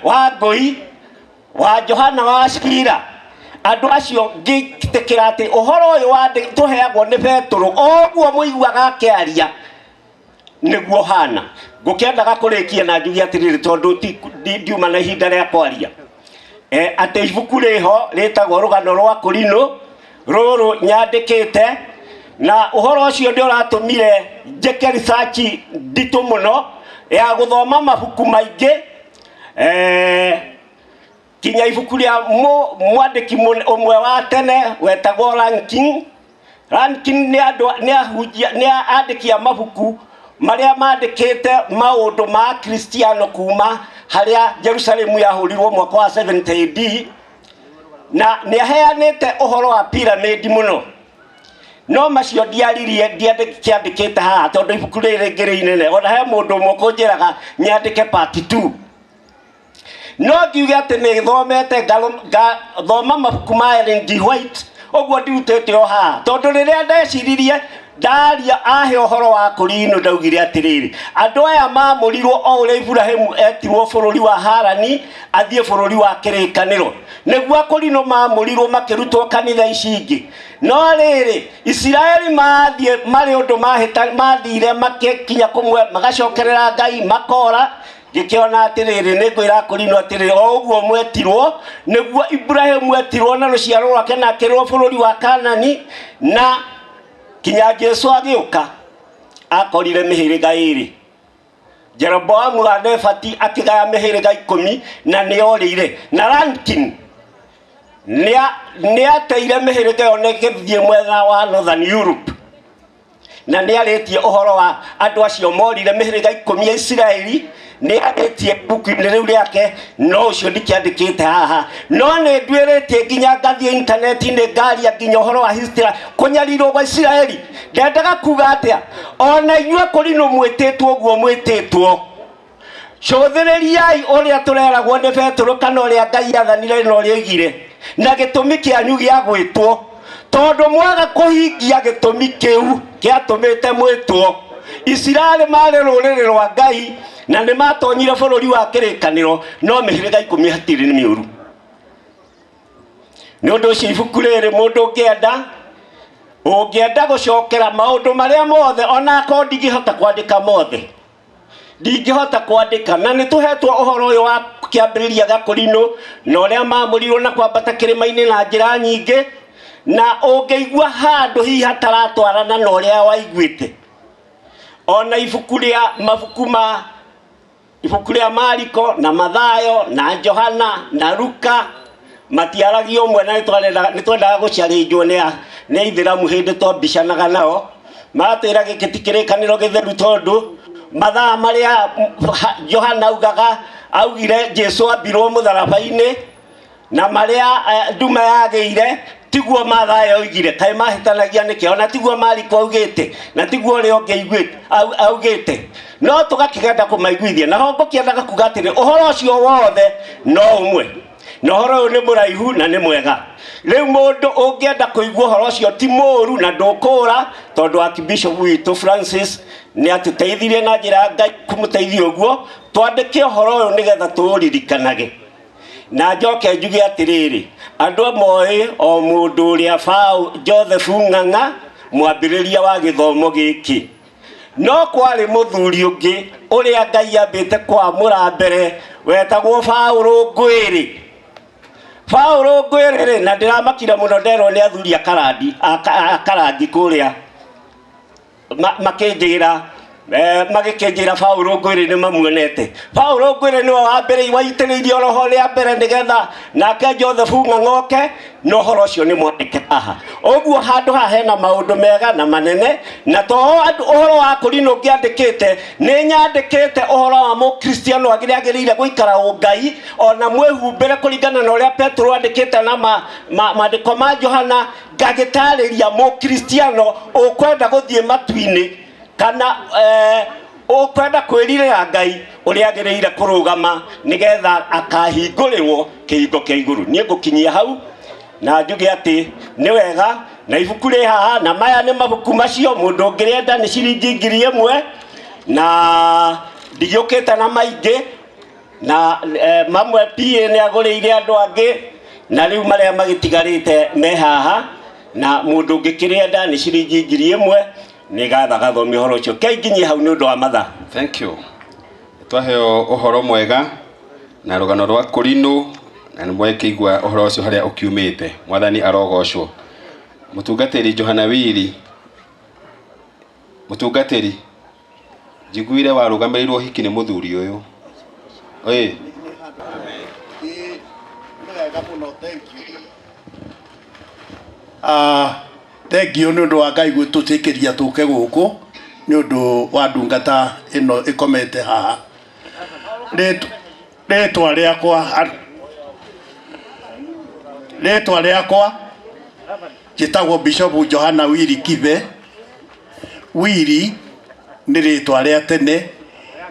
wa Ngũi wa Johana wa Cira andũ acio ngĩtĩkĩra atĩ ũhoro ũyũ tũheagwo nĩ Betũrũ o ũguo mũiguaga akĩaria nĩguo hana ngũkĩendaga kũrĩkia na njuge atĩrĩrĩ tondũ ndiuma na ihinda rĩa kwaria atĩ ibuku rĩho rĩtagwo rũgano rwa kũrinũ rũrũ nyandĩkĩte na ũhoro ũcio nĩ ũratũmire njĩke research nditũ mũno ya gũthoma mabuku maingĩ kinya ibuku rĩa mwandĩki ũmwe wa tene wetagwo Rankin. Rankin nĩ andũ nĩ ahunjia nĩ andĩki a mabuku marĩa mandĩkĩte maũndũ ma Kristiano kuma harĩa Jerusalemu yahũrirwo mwaka wa 70 AD na nĩ aheanĩte ũhoro wa pyramid mũno no macio ndiaririe ndiandĩkĩte haha tondũ ibuku rĩrĩ rĩngĩ rĩ inene ona he mũndũ ũmwe ũkũnjĩraga nyandĩke part 2 no ngiuge atĩ nĩ thomete ngathoma mabuku ma Ellen G. White ũguo ndirutĩte o haha tondũ rĩrĩa ndeciririe Ndaria ahe ũhoro wa Korino ndaugire atĩrĩrĩ, andũ aya mamũrirwo o ũrĩa Iburahĩmu etirwo bũrũri wa Harani athiĩ bũrũri wa kĩrĩkanĩro, nĩguo Akorino mamũrirwo makĩrutwo kanitha ici ingĩ. No rĩrĩ, Isiraeli mathiĩ marĩ ũndũ mahĩta mathire makĩkinya kũmwe magacokerera Ngai makora. Ngĩkĩona atĩrĩrĩ, nĩ ngwĩra Akorino atĩrĩrĩ, o ũguo mwetirwo nĩguo Iburahĩmu etirwo na rũciaro rwake na akĩrwo bũrũri wa Kanani, na kinya Jesu agĩũka akorire mĩhĩrĩga ĩrĩ. Jeroboamu wa Nebati akĩgaya mĩhĩrĩga 10 na nĩorĩire, na Rankin nĩateire mĩhĩrĩga ĩyo na ĩgĩthiĩ mwena wa Northern Europe, na nĩarĩtie ũhoro wa andũ acio morire mĩhĩrĩga 10 ya Isiraeli, nĩarĩtie ibuku-inĩ rĩu rĩake, no ũcio ndikĩandĩkĩte haha. No nĩ nduĩrĩtie nginya ngathiĩ intaneti-inĩ ngaria nginya ũhoro wa history kũnyarirwo gwa Isiraeli. Ndendaga kuga atĩa? Ona inyuĩ Korino mwĩtĩtwo ũguo mwĩtĩtwo, cũthĩrĩriai ũrĩa tũreragwo nĩ Petero kana ũrĩa Ngai athanire na ũrĩa oigire, na gĩtũmi kĩanyu gĩa gwĩtwo, tondũ mwaga kũhingia gĩtũmi kĩu gĩatũmĩte mwĩtwo. Isiraeli marĩ rũrĩrĩ rwa Ngai na nĩ matonyire bũrũri wa kĩrĩkanĩro, no mĩhĩrĩga 10 hatirĩ nĩ mĩũru. Nĩ ũndũ ũcio ibuku rĩrĩ mũndũ ũngĩenda gũcokera maũndũ marĩa mothe, ona akorwo ndingĩhota kwandĩka mothe, ndingĩhota kwandĩka, na nĩ tũhetwo ũhoro ũyũ wa kĩambĩrĩria gĩa Korino na ũrĩa mamũrirwo na kwambata kĩrĩma-inĩ na njĩra nyingĩ, na ũngĩigua handũ hihi hataratwarana na ũrĩa waiguĩte, ona ibuku rĩa mabuku ma ibuku rĩa Mariko na Mathayo na Johana na Luka matiaragia ũmwe, na nĩtwendaga gũcarĩnjwo nĩ aithĩramu hĩndĩ twambicanaga nao, magatwĩra gĩkĩ ti kĩrĩkanĩro gĩtheru, tondũ mathaa marĩa Johana augaga augire Jesu ambirwo mũtharaba-inĩ na marĩa nduma yagĩire tiguo Mathayo oigire, kaĩ mahĩtanagia nĩkĩ? Ona tiguo Mariko augĩte na tiguo ũrĩa ũngĩ augĩte, no tũgakĩgenda kũmaiguithia. Naho ngũkĩendaga kuga atĩrĩ, ũhoro ũcio wothe no ũmwe, na ũhoro ũyũ nĩ mũraihu na nĩ mwega. Rĩu mũndũ ũngĩenda kũigua ũhoro ũcio ti mũũru na ndũkũũra, tondũ Archbishop witũ Francis nĩ atũteithirie na njĩra ya Ngai kũmũteithia ũguo, twandĩke ũhoro ũyũ nĩgetha tũũririkanage. Na njoke njuge atĩrĩrĩ, andũ moĩ o mũndũ ũrĩa Joseph Ng'ang'a mwambĩrĩria wa gĩthomo gĩkĩ, no kwarĩ mũthuri ũngĩ ũrĩa Ngai ambĩte kwamũra mbere wetagwo Paũlũ Ngwĩrĩ. Paũlũ Ngwĩrĩ rĩ, na ndĩramakire mũno nderwo nĩ athuri a Karangi kũrĩa makĩnjĩra, magĩkĩnjĩra Paũlũ Ngwĩrĩ nĩ mamuonete. Paũlũ Ngwĩrĩ nĩwe wa mbere waitĩrĩirio roho rĩa mbere nĩgetha nake Joseph Ng'ang'oke, na ũhoro ũcio nĩ mwandĩke haha. Ũguo handũ haha hena maũndũ mega na manene, na to andũ ũhoro wa Korino ngĩandĩkĩte, nĩ nyandĩkĩte ũhoro wa mũkristiano agĩrĩire gũikara ũngai, ona mwĩhumbĩre kũringana na ũrĩa Petero andĩkĩte na maandĩko ma Johana, ngagĩtarĩria mũkristiano ũkwenda gũthiĩ matu-inĩ kana ũkwenda kwĩrirĩra Ngai ũrĩa agĩrĩire kũrũgama nĩgetha akahingũrĩrwo kĩhingo kĩa igũrũ. Niĩ ngũkinyia hau na njuge atĩ nĩ wega, na ibuku rĩ haha, na maya nĩ mabuku macio mũndũ ũngĩrĩenda nĩ ciringi 1000, na ndigĩũkĩte na maingĩ, na mamwe PA nĩ agũrĩire andũ angĩ, na rĩu marĩa magĩtigarĩte me haha, na mũndũ ũngĩkĩrĩenda nĩ ciringi 1000 nĩgetha gathome ũhoro ũcio. Kei nginyie hau nĩ ũndũ wa mathaa. Thank you. Twaheo ũhoro mwega na rũgano rwa Korino, na nĩ mwakĩigua ũhoro ũcio harĩa ũkiumĩte. Mwathani arogocwo. Mũtungatĩri Johana Wili, mũtungatĩri, njiguire warũgamĩrĩirwo ũhiki nĩ mũthuri ũyũ. Ĩ. Wega mũno, thank you. Thank you nĩ ũndũ wa Ngai gwĩtũtĩkĩria tũke gũkũ nĩ ũndũ wa ndungata ĩno ĩkomete haha. Rĩtwa rĩakwa njĩtagwo Bishop Johana Wili Kibe. Wili nĩ rĩtwa rĩa tene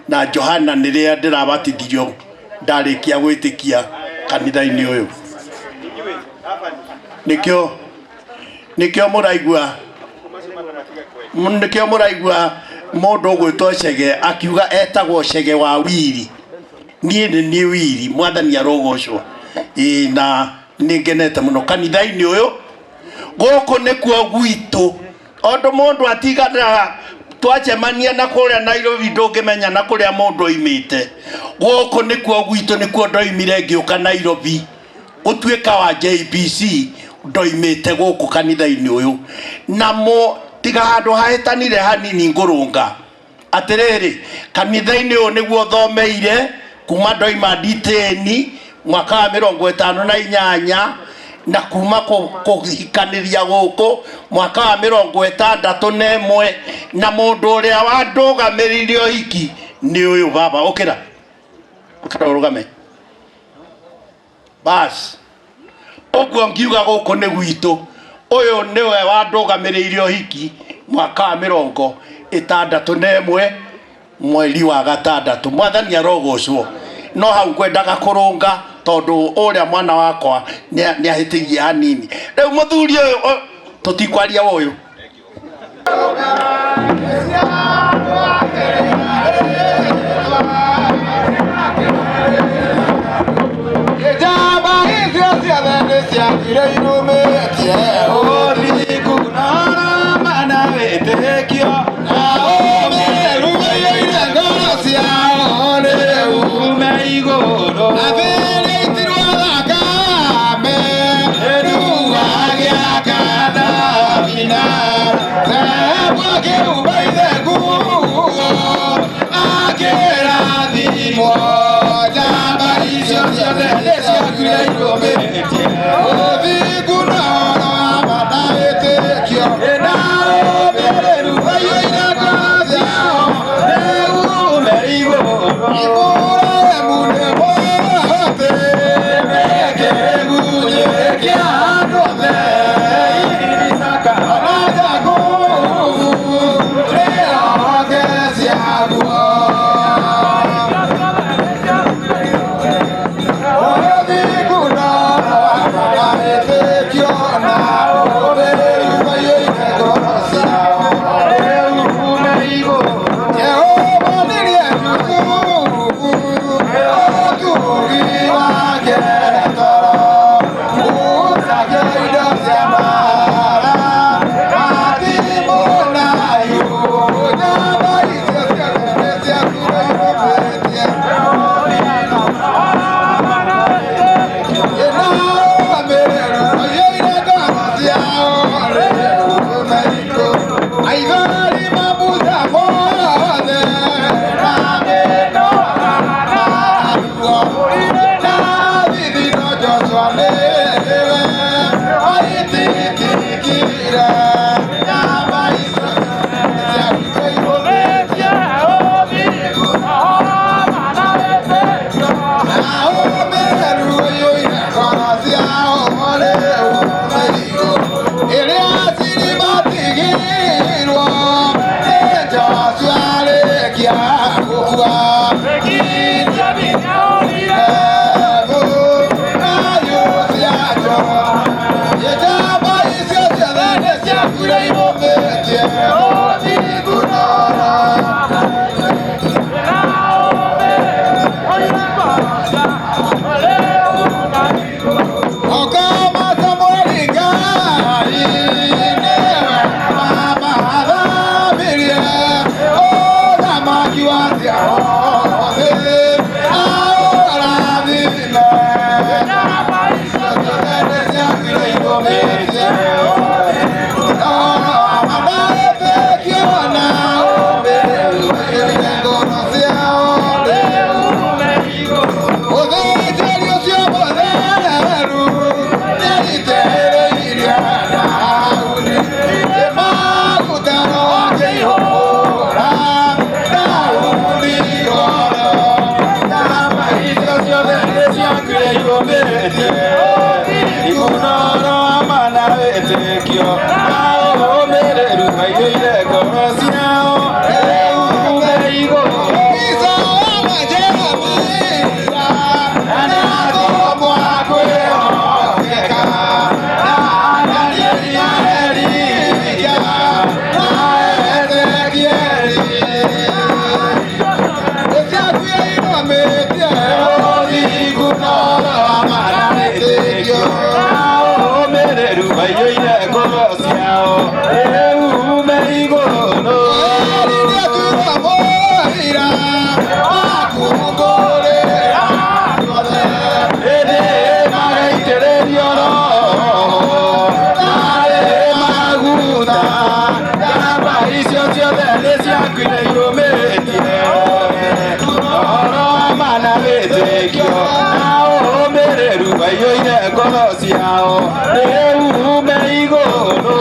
na Johana nĩ rĩa ndĩrabatithirio ndarĩkia gwĩtĩkia kanitha-inĩ ũyũ. Nĩkĩo mũraigua Nĩkĩo mũraigua mũndũ ũgwĩtwo Chege akiuga etagwo Chege wa Wiri. Niĩ nĩ niĩ Wiri, mwathani arogocwo. Ĩĩ na nĩ ngenete mũno kanitha-inĩ ũyũ. Gũkũ nĩkuo gwitũ. Ondũ mũndũ atiganaga twacemania na kũrĩa Nairobi ndũngĩmenya na kũrĩa mũndũ oimĩte. Gũkũ nĩkuo gwitũ, nĩkuo ndoimire ngĩũka Nairobi gũtuĩka wa JBC, ndoimĩte gũkũ kanitha-inĩ ũyũ. Na mo tiga handũ hahĩtanire hanini ngũrũnga atĩrĩrĩ, kanitha-inĩ ũyũ nĩguo thomeire kuma ndoima D10 mwaka wa 58 na kuma kũhikanĩria gũkũ mwaka wa 61, na mũndũ ũrĩa wandũgamĩrĩire ũhiki nĩ ũyũ baba. Ũkĩra, ũkĩra ũrũgame. Bas ũguo ngiuga gũkũ nĩ gwitũ. Ũyũ nĩwe wandũgamĩrĩire ũhiki mwaka wa 61 mweri wa gatandatũ. Mwathani arogocwo. No hau ngwendaga kũrũnga tondũ ũrĩa mwana wakwa nĩ ahĩtĩirie hanini. Rĩu mũthuri ũyũ tũtikwaria ũyũ. Njamba icio ciothe nĩciakuire irũmĩtie ũthingu na mana wĩtĩkio na ũmĩrĩru ũiyũire ngoro ciao rĩu me igũrũ na thĩrĩitirwo thakame rĩu agĩakana bina Zebũ akĩhumba ithe nguo akĩrathimwo. Njamba icio ciothe nĩciakuire irũmĩtie ũthingu na ũhoro wa ma na wĩtĩkio na ũmĩrĩru ũiyũire ngoro ciao rĩu me igũrũ. Iburahĩmu nĩ mũhote nĩ kĩgunyĩ kĩa andũ othe, Isaaka na Jakubu nĩ honge ciaguo. Ũthingu na ũhoro wa ma na wĩtĩkio na ũmĩrĩru ũiyũire ngoro ciao rĩu me igũrũ. Jehova nirie Jusufu ũtugi wake toro Musa indo cia mbaara matimũ na hiũ. Njamba icio ciothe nĩciakuire irũmĩtie na ũmĩrĩru ũiyũire ngoro ciao rĩu me igũrũ. Maithori ma Musa mothe na mĩnoga na ruo na thithino Joshua nĩwe waititikire. Njamba icio ciakuire irũmĩtie ũthingu na ũmĩrĩru ũiyũire ngoro ciao rĩu me igũrũ. Ĩrĩa cirimatigirwo nĩ Joshua arĩkia gũkua. Njamba icio ciothe nĩciakuire irũmĩtie ũthingu na ũhoro Okama Samueli Ngai nĩwe wamathambirie ũthamaki wa ciao thĩ aũrathime. Njamba icio ciothe nĩciakuire irũmĩtie ũhoro wa ma na wĩtĩkio na ũmĩrĩru ũiyũire ngoro ciao rĩu me igũrũ. Ũthĩnjĩri ũcio mũtheru nĩaitĩrĩirie Daudi maguta akĩihũra Daudi ngoro. Njamba icio ciothe nĩciakuire irũmĩtie ũthingu na ũhoro wa ma na wĩtĩkio na ũmĩrĩru ũiyũire ngoro ciao rĩu me igũrũ. Musa wa Jeremia na atũmwo a kwĩhokeka na Danieli na Elija na Maiyũire ngoro ciao rĩu me igũrũ.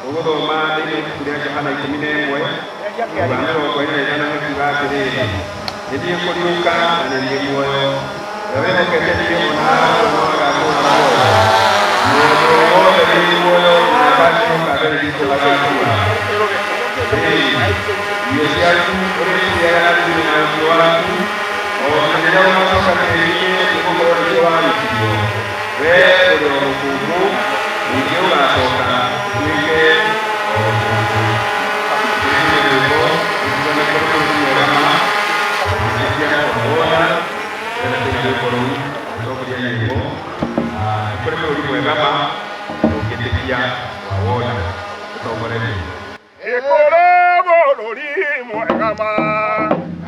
Ũgũthoma thĩinĩ wa ibuku rĩa Johana 11 rwa 45 hekiuga atĩrĩrĩ, nĩ niĩ kũriũka na nĩ niĩ muoyo, ũrĩa wĩhokete niĩ o na akua no agatũũra muoyo. Mũndũ o wothe wĩ muoyo nginya akaariũka ndarĩ hingo agakua. Irio ciaku ũrĩcirĩaga na thiirĩ na ũthiũ waku, o nginya rĩrĩa ũgacooka tĩĩri-inĩ, nĩgũkorwo nĩkĩo warutirio. Wee ũrĩ o rũkũngũ, ningĩ ũgaacooka ũtuĩke o rũkũngũ. Rũcinĩ rwĩmbo rũkiuga nĩ kũrĩ bũrũri mwega ma, tũngĩtĩkia wona, ndĩrenda kũina rwĩmbo rũu, mũtongoria nyĩmbo, nĩ kũrĩ bũrũri mwega ma, tũngĩtĩkia wawona, ũtongorerie. Nĩ kũrĩ bũrũri mwega ma,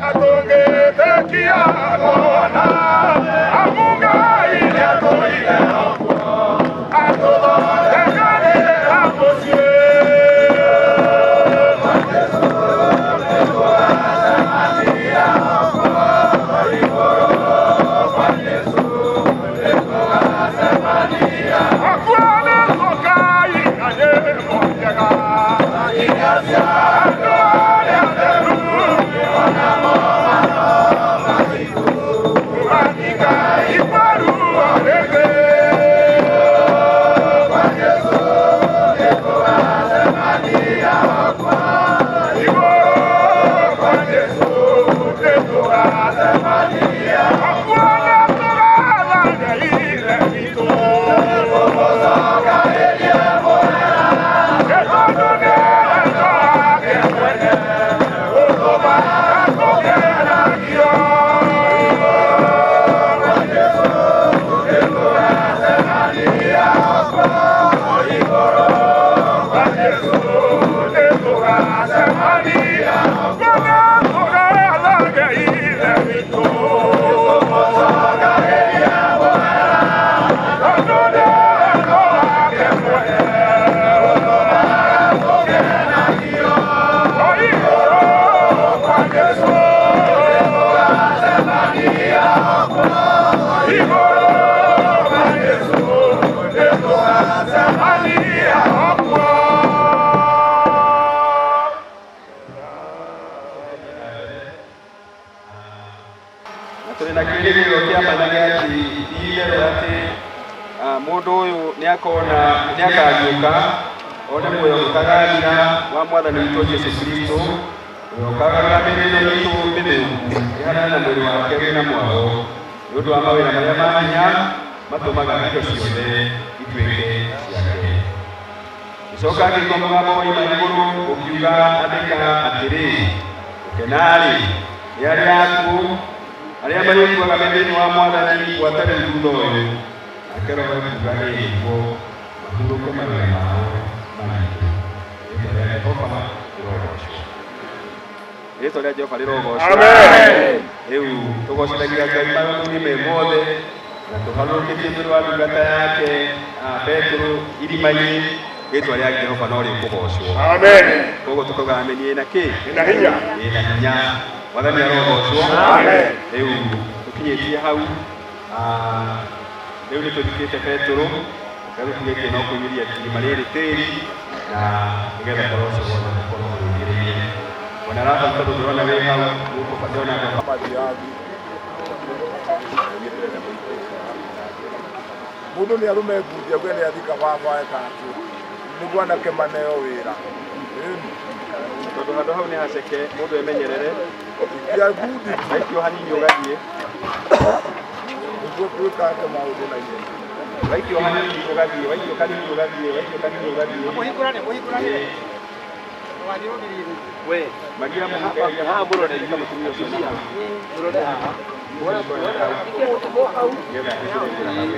atũngĩtĩkia wona, amu Ngai nĩatũire okuo, atũthondekanĩra mũciĩ. Akuo nĩtũkaina nyĩmbo njega, andũ arĩa atheru. Tũrĩ na kĩĩrĩgĩrĩro kĩa ma na gĩa atĩ ti-itherũ atĩ mũndũ ũyũ nĩakona nĩakariũka one muoyo ũtagathira wa mwathani witũ Jesũ Kristo ũrĩa ũkagarũra mĩĩrĩ ĩno itũ mĩthũku ĩhanane na mwĩrĩ wake wĩna mwago nĩ ũndũ wa mawĩra marĩa ma hinya matũmaga indo ciothe ituĩke ciake. Gĩcoka ngĩigua mũgambo woima igũrũ ũkiuga, andĩka atĩrĩ, gũkena-rĩ nĩ arĩa akuũ arĩa marĩkuaga me thĩinĩ wa mwathani gwata rĩu thutha ũyũ. Nake Roho ekuuga, ĩĩ nĩguo, mahurũke mawĩra mao maritũ. Rĩĩtwa rĩa Jehova rĩrogocwo. Rĩĩtwa rĩa Jehova rĩrogocwo. Amen. Rĩu tũgocithagia Ngai maũndũ-inĩ me mothe na tũharũrũkĩtie mwĩrĩ wa ndungata yake Petero irima-inĩ, rĩĩtwa rĩa Jehova no rĩkũgocwo. Amen. Koguo tũkauga ameni ĩna kĩ? Ĩna hinya. Ĩna hinya. Mwathani arogocwo. Amen. Rĩu tũkinyĩtie hau, rĩu nĩ tũthikĩte Petero, rĩu tũtigĩtie no kũiyũria irima rĩrĩ tĩri na nĩgetha ũhoro ũcio wothe ũkorwo ũrũgĩrĩire. Bwana Rafa, tondũ ndĩrona wĩ hau, ndĩrona Mũndũ nĩ arũme ngundi auge nĩ athika baba eka atĩ nĩguo anake maneo wĩra. Tondũ handũ hau nĩ haceke, mũndũ emenyerere. Ikia ngundi tu. Waikio hanini ũgathiĩ. Nĩguo twĩkange maũndũ na ihenya. Waikio hanini ũgathiĩ, waikio kanini ũgathiĩ, waikio kanini ũgathiĩ. Mũhingũrane, mũhingũrane. We, Maria haha mũrore mũtumia ũcio na hau. Mũrore haha. Nĩgetha ĩkĩre njĩra hau.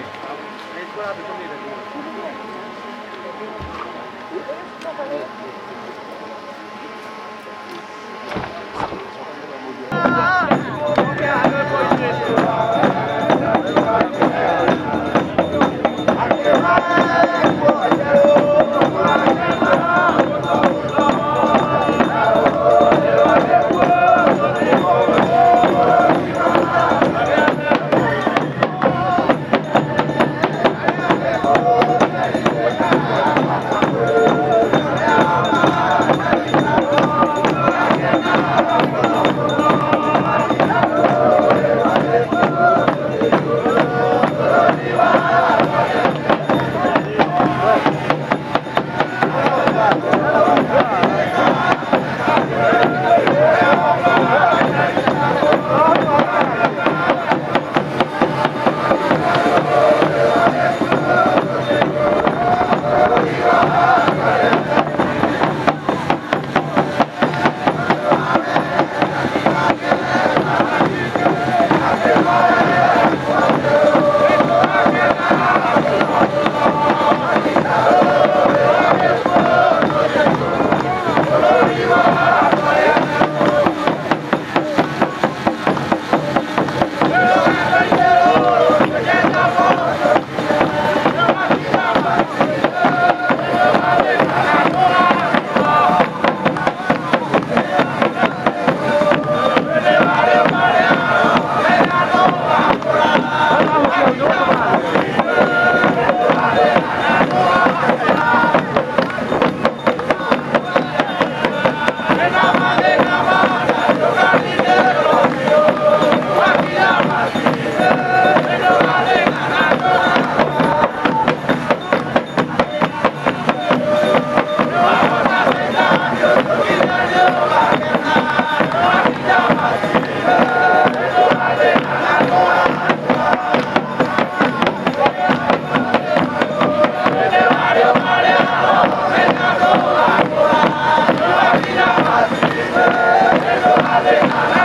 Amen.